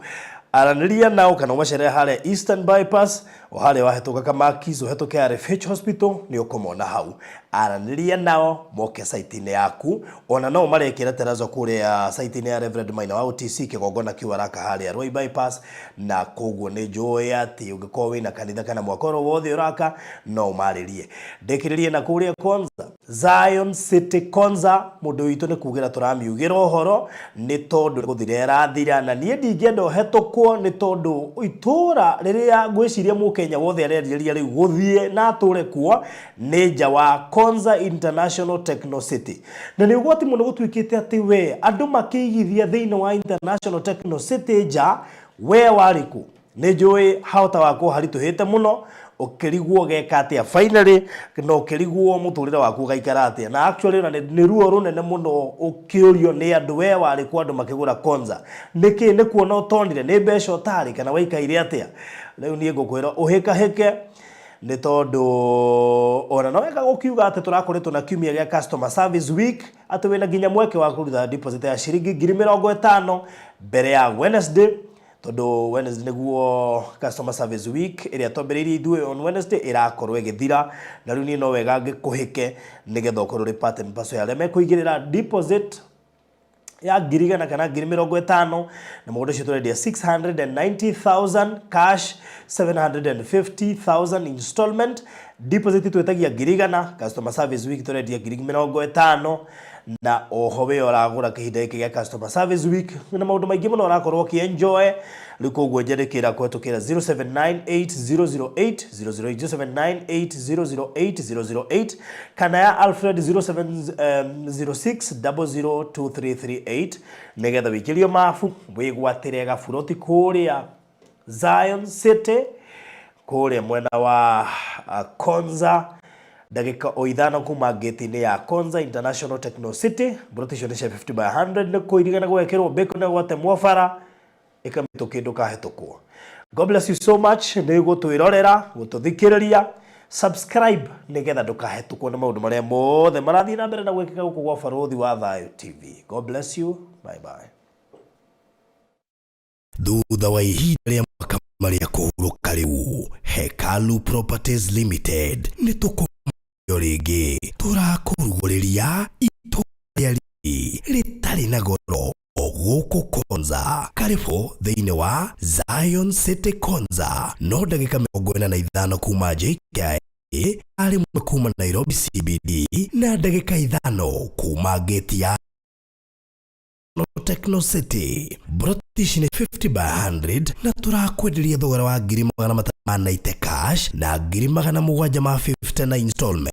Aranĩria nao kana ũmacerere harĩa Eastern Bypass. O harĩa wahĩtũka Kamakis, ũhĩtũke RFH Hospital, nĩ ũkũmona hau. Aranĩria nao moke site-inĩ yaku. Ona no marekĩra terrazzo kũrĩa site-inĩ ya Reverend Maina wa OTC, kĩgongona kĩu araka harĩa Ruai Bypass. Na koguo nĩ njũĩ atĩ ũngĩkorwo wĩna kanitha kana mwaka oro wothe ũraka, no ũmarĩrie. Ndĩkĩrĩrie na kũrĩa Konza, Zion City Konza, mũndũ witũ nĩ kugĩra tũramiugĩra ũhoro nĩ tondũ gũthira ĩrathira, na niĩ ndingĩenda ũhetũkwo, nĩ tondũ itũra rĩrĩa ngwĩciria mũkenya wothe arerirĩria rĩu gũthiĩ na atũre kuo nĩ nja wa Konza International Techno City. Na nĩ ũgwati mũno gũtuĩkĩte atĩ we andũ makĩigithia thĩinĩ wa International Techno City nja, we warĩ kũ? Nĩ njũĩ hahota wakwo haritũhĩte mũno, ũkĩrigwo ũgeka atĩa finally, na ũkĩrigwo mũtũrĩre waku ũgaikara atĩa. Na actually ona nĩ ruo rũnene mũno ũkĩũrio nĩ andũ, we warĩ kũ andũ makĩgũra Konza? Nĩkĩ nĩ kuona ũtonire? Nĩ mbeca ũtarĩ kana waikaire atĩa? Rĩu niĩ ngũkwĩra ũhĩkahĩke, nĩ tondũ ona no wega gũkiuga atĩ tũrakoretwo na kiumia gĩa customer service week, atĩ wĩna nginya mweke wa kũruta deposit ya ciringi 50,000 mbere ya Wednesday, tondũ Wednesday nĩguo customer service week ĩrĩa twambĩrĩirie ithuĩ on Wednesday ĩrakorwo ĩgĩthira. Na rĩu niĩ no wega ngĩkũhĩke nĩgetha ũkorwo ũrĩ part and parcel ya arĩa mekũigĩrĩra deposit ya 100,000 kana 50,000. Na mũgũnda ũcio tũrendia 690,000 cash, 750,000 installment. Deposit twĩtagia 100,000. Customer service week tũrendia 50,000. Na oho we ũragũra kĩhinda gĩkĩ gĩa customer service week na maũndũ maingĩ mũno ũrakorwo ũkĩenjoy. Rĩu koguo njandĩkĩra kũhetũkĩra 0798008008, 0798008008, kana ya Alfred 0706002338, nĩgetha wĩikĩrio mabu wĩgwatĩre gaburoti kũrĩa Zion City, kũrĩa mwena wa Konza, ndagĩka o 5 kuma ngĩti-inĩ ya Konza International Techno City. Mburoti icio nĩ cia 50 by 100, nĩ kũirigana gwekĩrwo bacon na gwatemwo bara ĩkamĩtũkĩ, ndũkahetũkwo. God bless you so much nĩ gũtwĩrorera, gũtũthikĩrĩria. Subscribe nĩgetha ndũkahetũkwo nĩ maũndũ marĩa mothe marathiĩ na mbere na gwĩkĩka gũkũ gwa Barũthi wa Thayũ TV. God bless you, bye bye. Thutha wa ihinda rĩa mwaka marĩa kũhurũka, rĩu Hekalu Properties Limited nĩ tũkũmio rĩngĩ, tũrakũrugũrĩria itũra rĩa riri rĩtarĩ na goro o gũkũ Konza. Karibu thĩinĩ wa Zion City Konza, no ndagĩka 45 kuma JKIA, arĩ kuma Nairobi CBD, na ndagĩka 5 kuma gate ya Techno City. Broti ici nĩ 50 by 100 na tũrakwenderia thogora wa 390,000 cash na 750,000 na installment.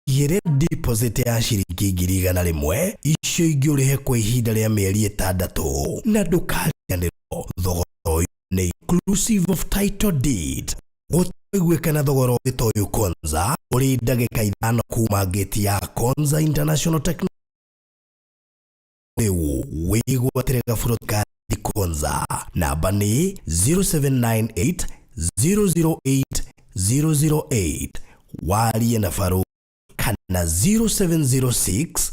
Igĩrĩ deposit ya ciringi 100,000, icio ingĩ ũrĩhe kwa ihinda rĩa mĩeri 6. Na ndũkariganĩrwo, thogora ũyũ nĩ inclusive of title deed. Gũtiguĩkana thogora ũngĩ ta ũyũ Konza, ũrĩ ndagĩka 5 kuma gate ya Konza International Techno. Rĩu wĩgwatĩre gaburoti ka Konza. Namba nĩ 0798 008 008, warie na Baru, kana 0706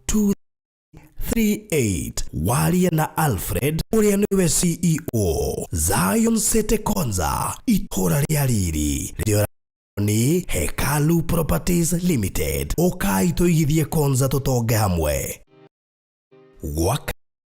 238, warie na Alfred ũrĩa nĩwe CEO. Zion City Konza, itũra rĩa riri, rĩrĩa nĩ Hekalu Properties Limited. Ũkai tũigithie Konza, tũtonge hamwe. Gwaka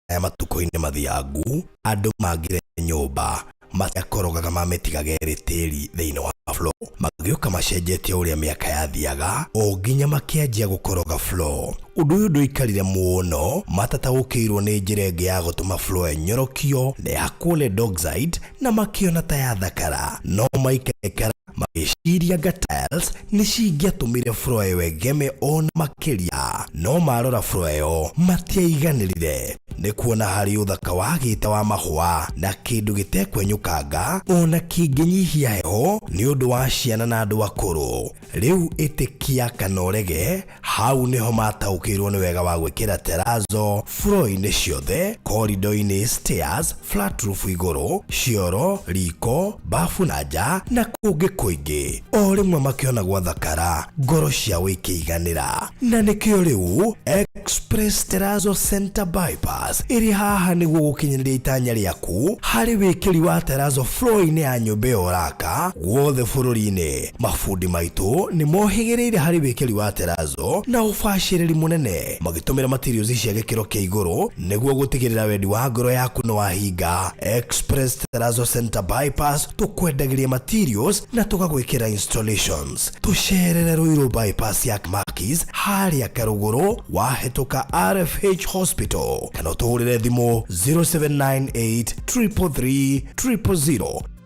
aya matukũ-inĩ mathiangu, andũ mangire nyũmba matiakorogaga, mamĩtigaga ĩrĩ tĩri thĩinĩ wa floor. Magĩũka macenjetie ũrĩa mĩaka yathiaga, o nginya makĩanjia gũkoroga floor. Ũndũ ũyũ ndũikarire mũno, matataũkĩirwo nĩ njĩra ĩngĩ ya gũtũma floor ĩnyorokio na ĩhakwo lead oxide, na makĩona ta yathakara. No maikaikara magĩciria anga tiles nĩ cingĩatũmire floor ĩyo ĩgeme ona makĩria. No marora floor ĩyo matiaiganĩrire, nĩ kuona harĩ ũthaka wagĩte wa mahũa na kĩndũ gĩtekwenyũkanga ona kĩngĩnyihia heho nĩ ũndũ wa ciana na andũ akũrũ. Rĩu ĩtĩkia kana ũrege, hau nĩho mataũkĩirwo nĩ wega wa gwĩkĩra terrazzo floor-inĩ ciothe, corridor-inĩ, stairs, flat roof igũrũ, cioro, riko, bafu na nja na kũngĩ kũingĩ. O rĩmwe makĩona gwathakara, ngoro ciao ikĩiganĩra, na nĩkĩo rĩu Express Terrazzo Center Bypass. Bypass ĩrĩ haha nĩguo gũkinyanĩria itanya rĩaku harĩ wĩkĩri wa terazo floor-inĩ ya nyũmba ĩyo ũraka guothe bũrũri-inĩ. Mabundi maitũ nĩ mohĩgĩrĩire harĩ wĩkĩri wa terazo na ũbacĩrĩri mũnene magĩtũmĩra materials cia gĩkĩro kĩa igũrũ nĩguo gũtigĩrĩra wendi wa ngoro yaku nĩ wahinga. Express Terazo Center Bypass tũkwendagĩria materials na tũgagwĩkĩra installations. Tũcerere Ruiru Bypass ya Makis harĩa Karũgũrũ wahĩtũka RFH Hospital kana ũtũhũrĩre thimũ 0798 333 000.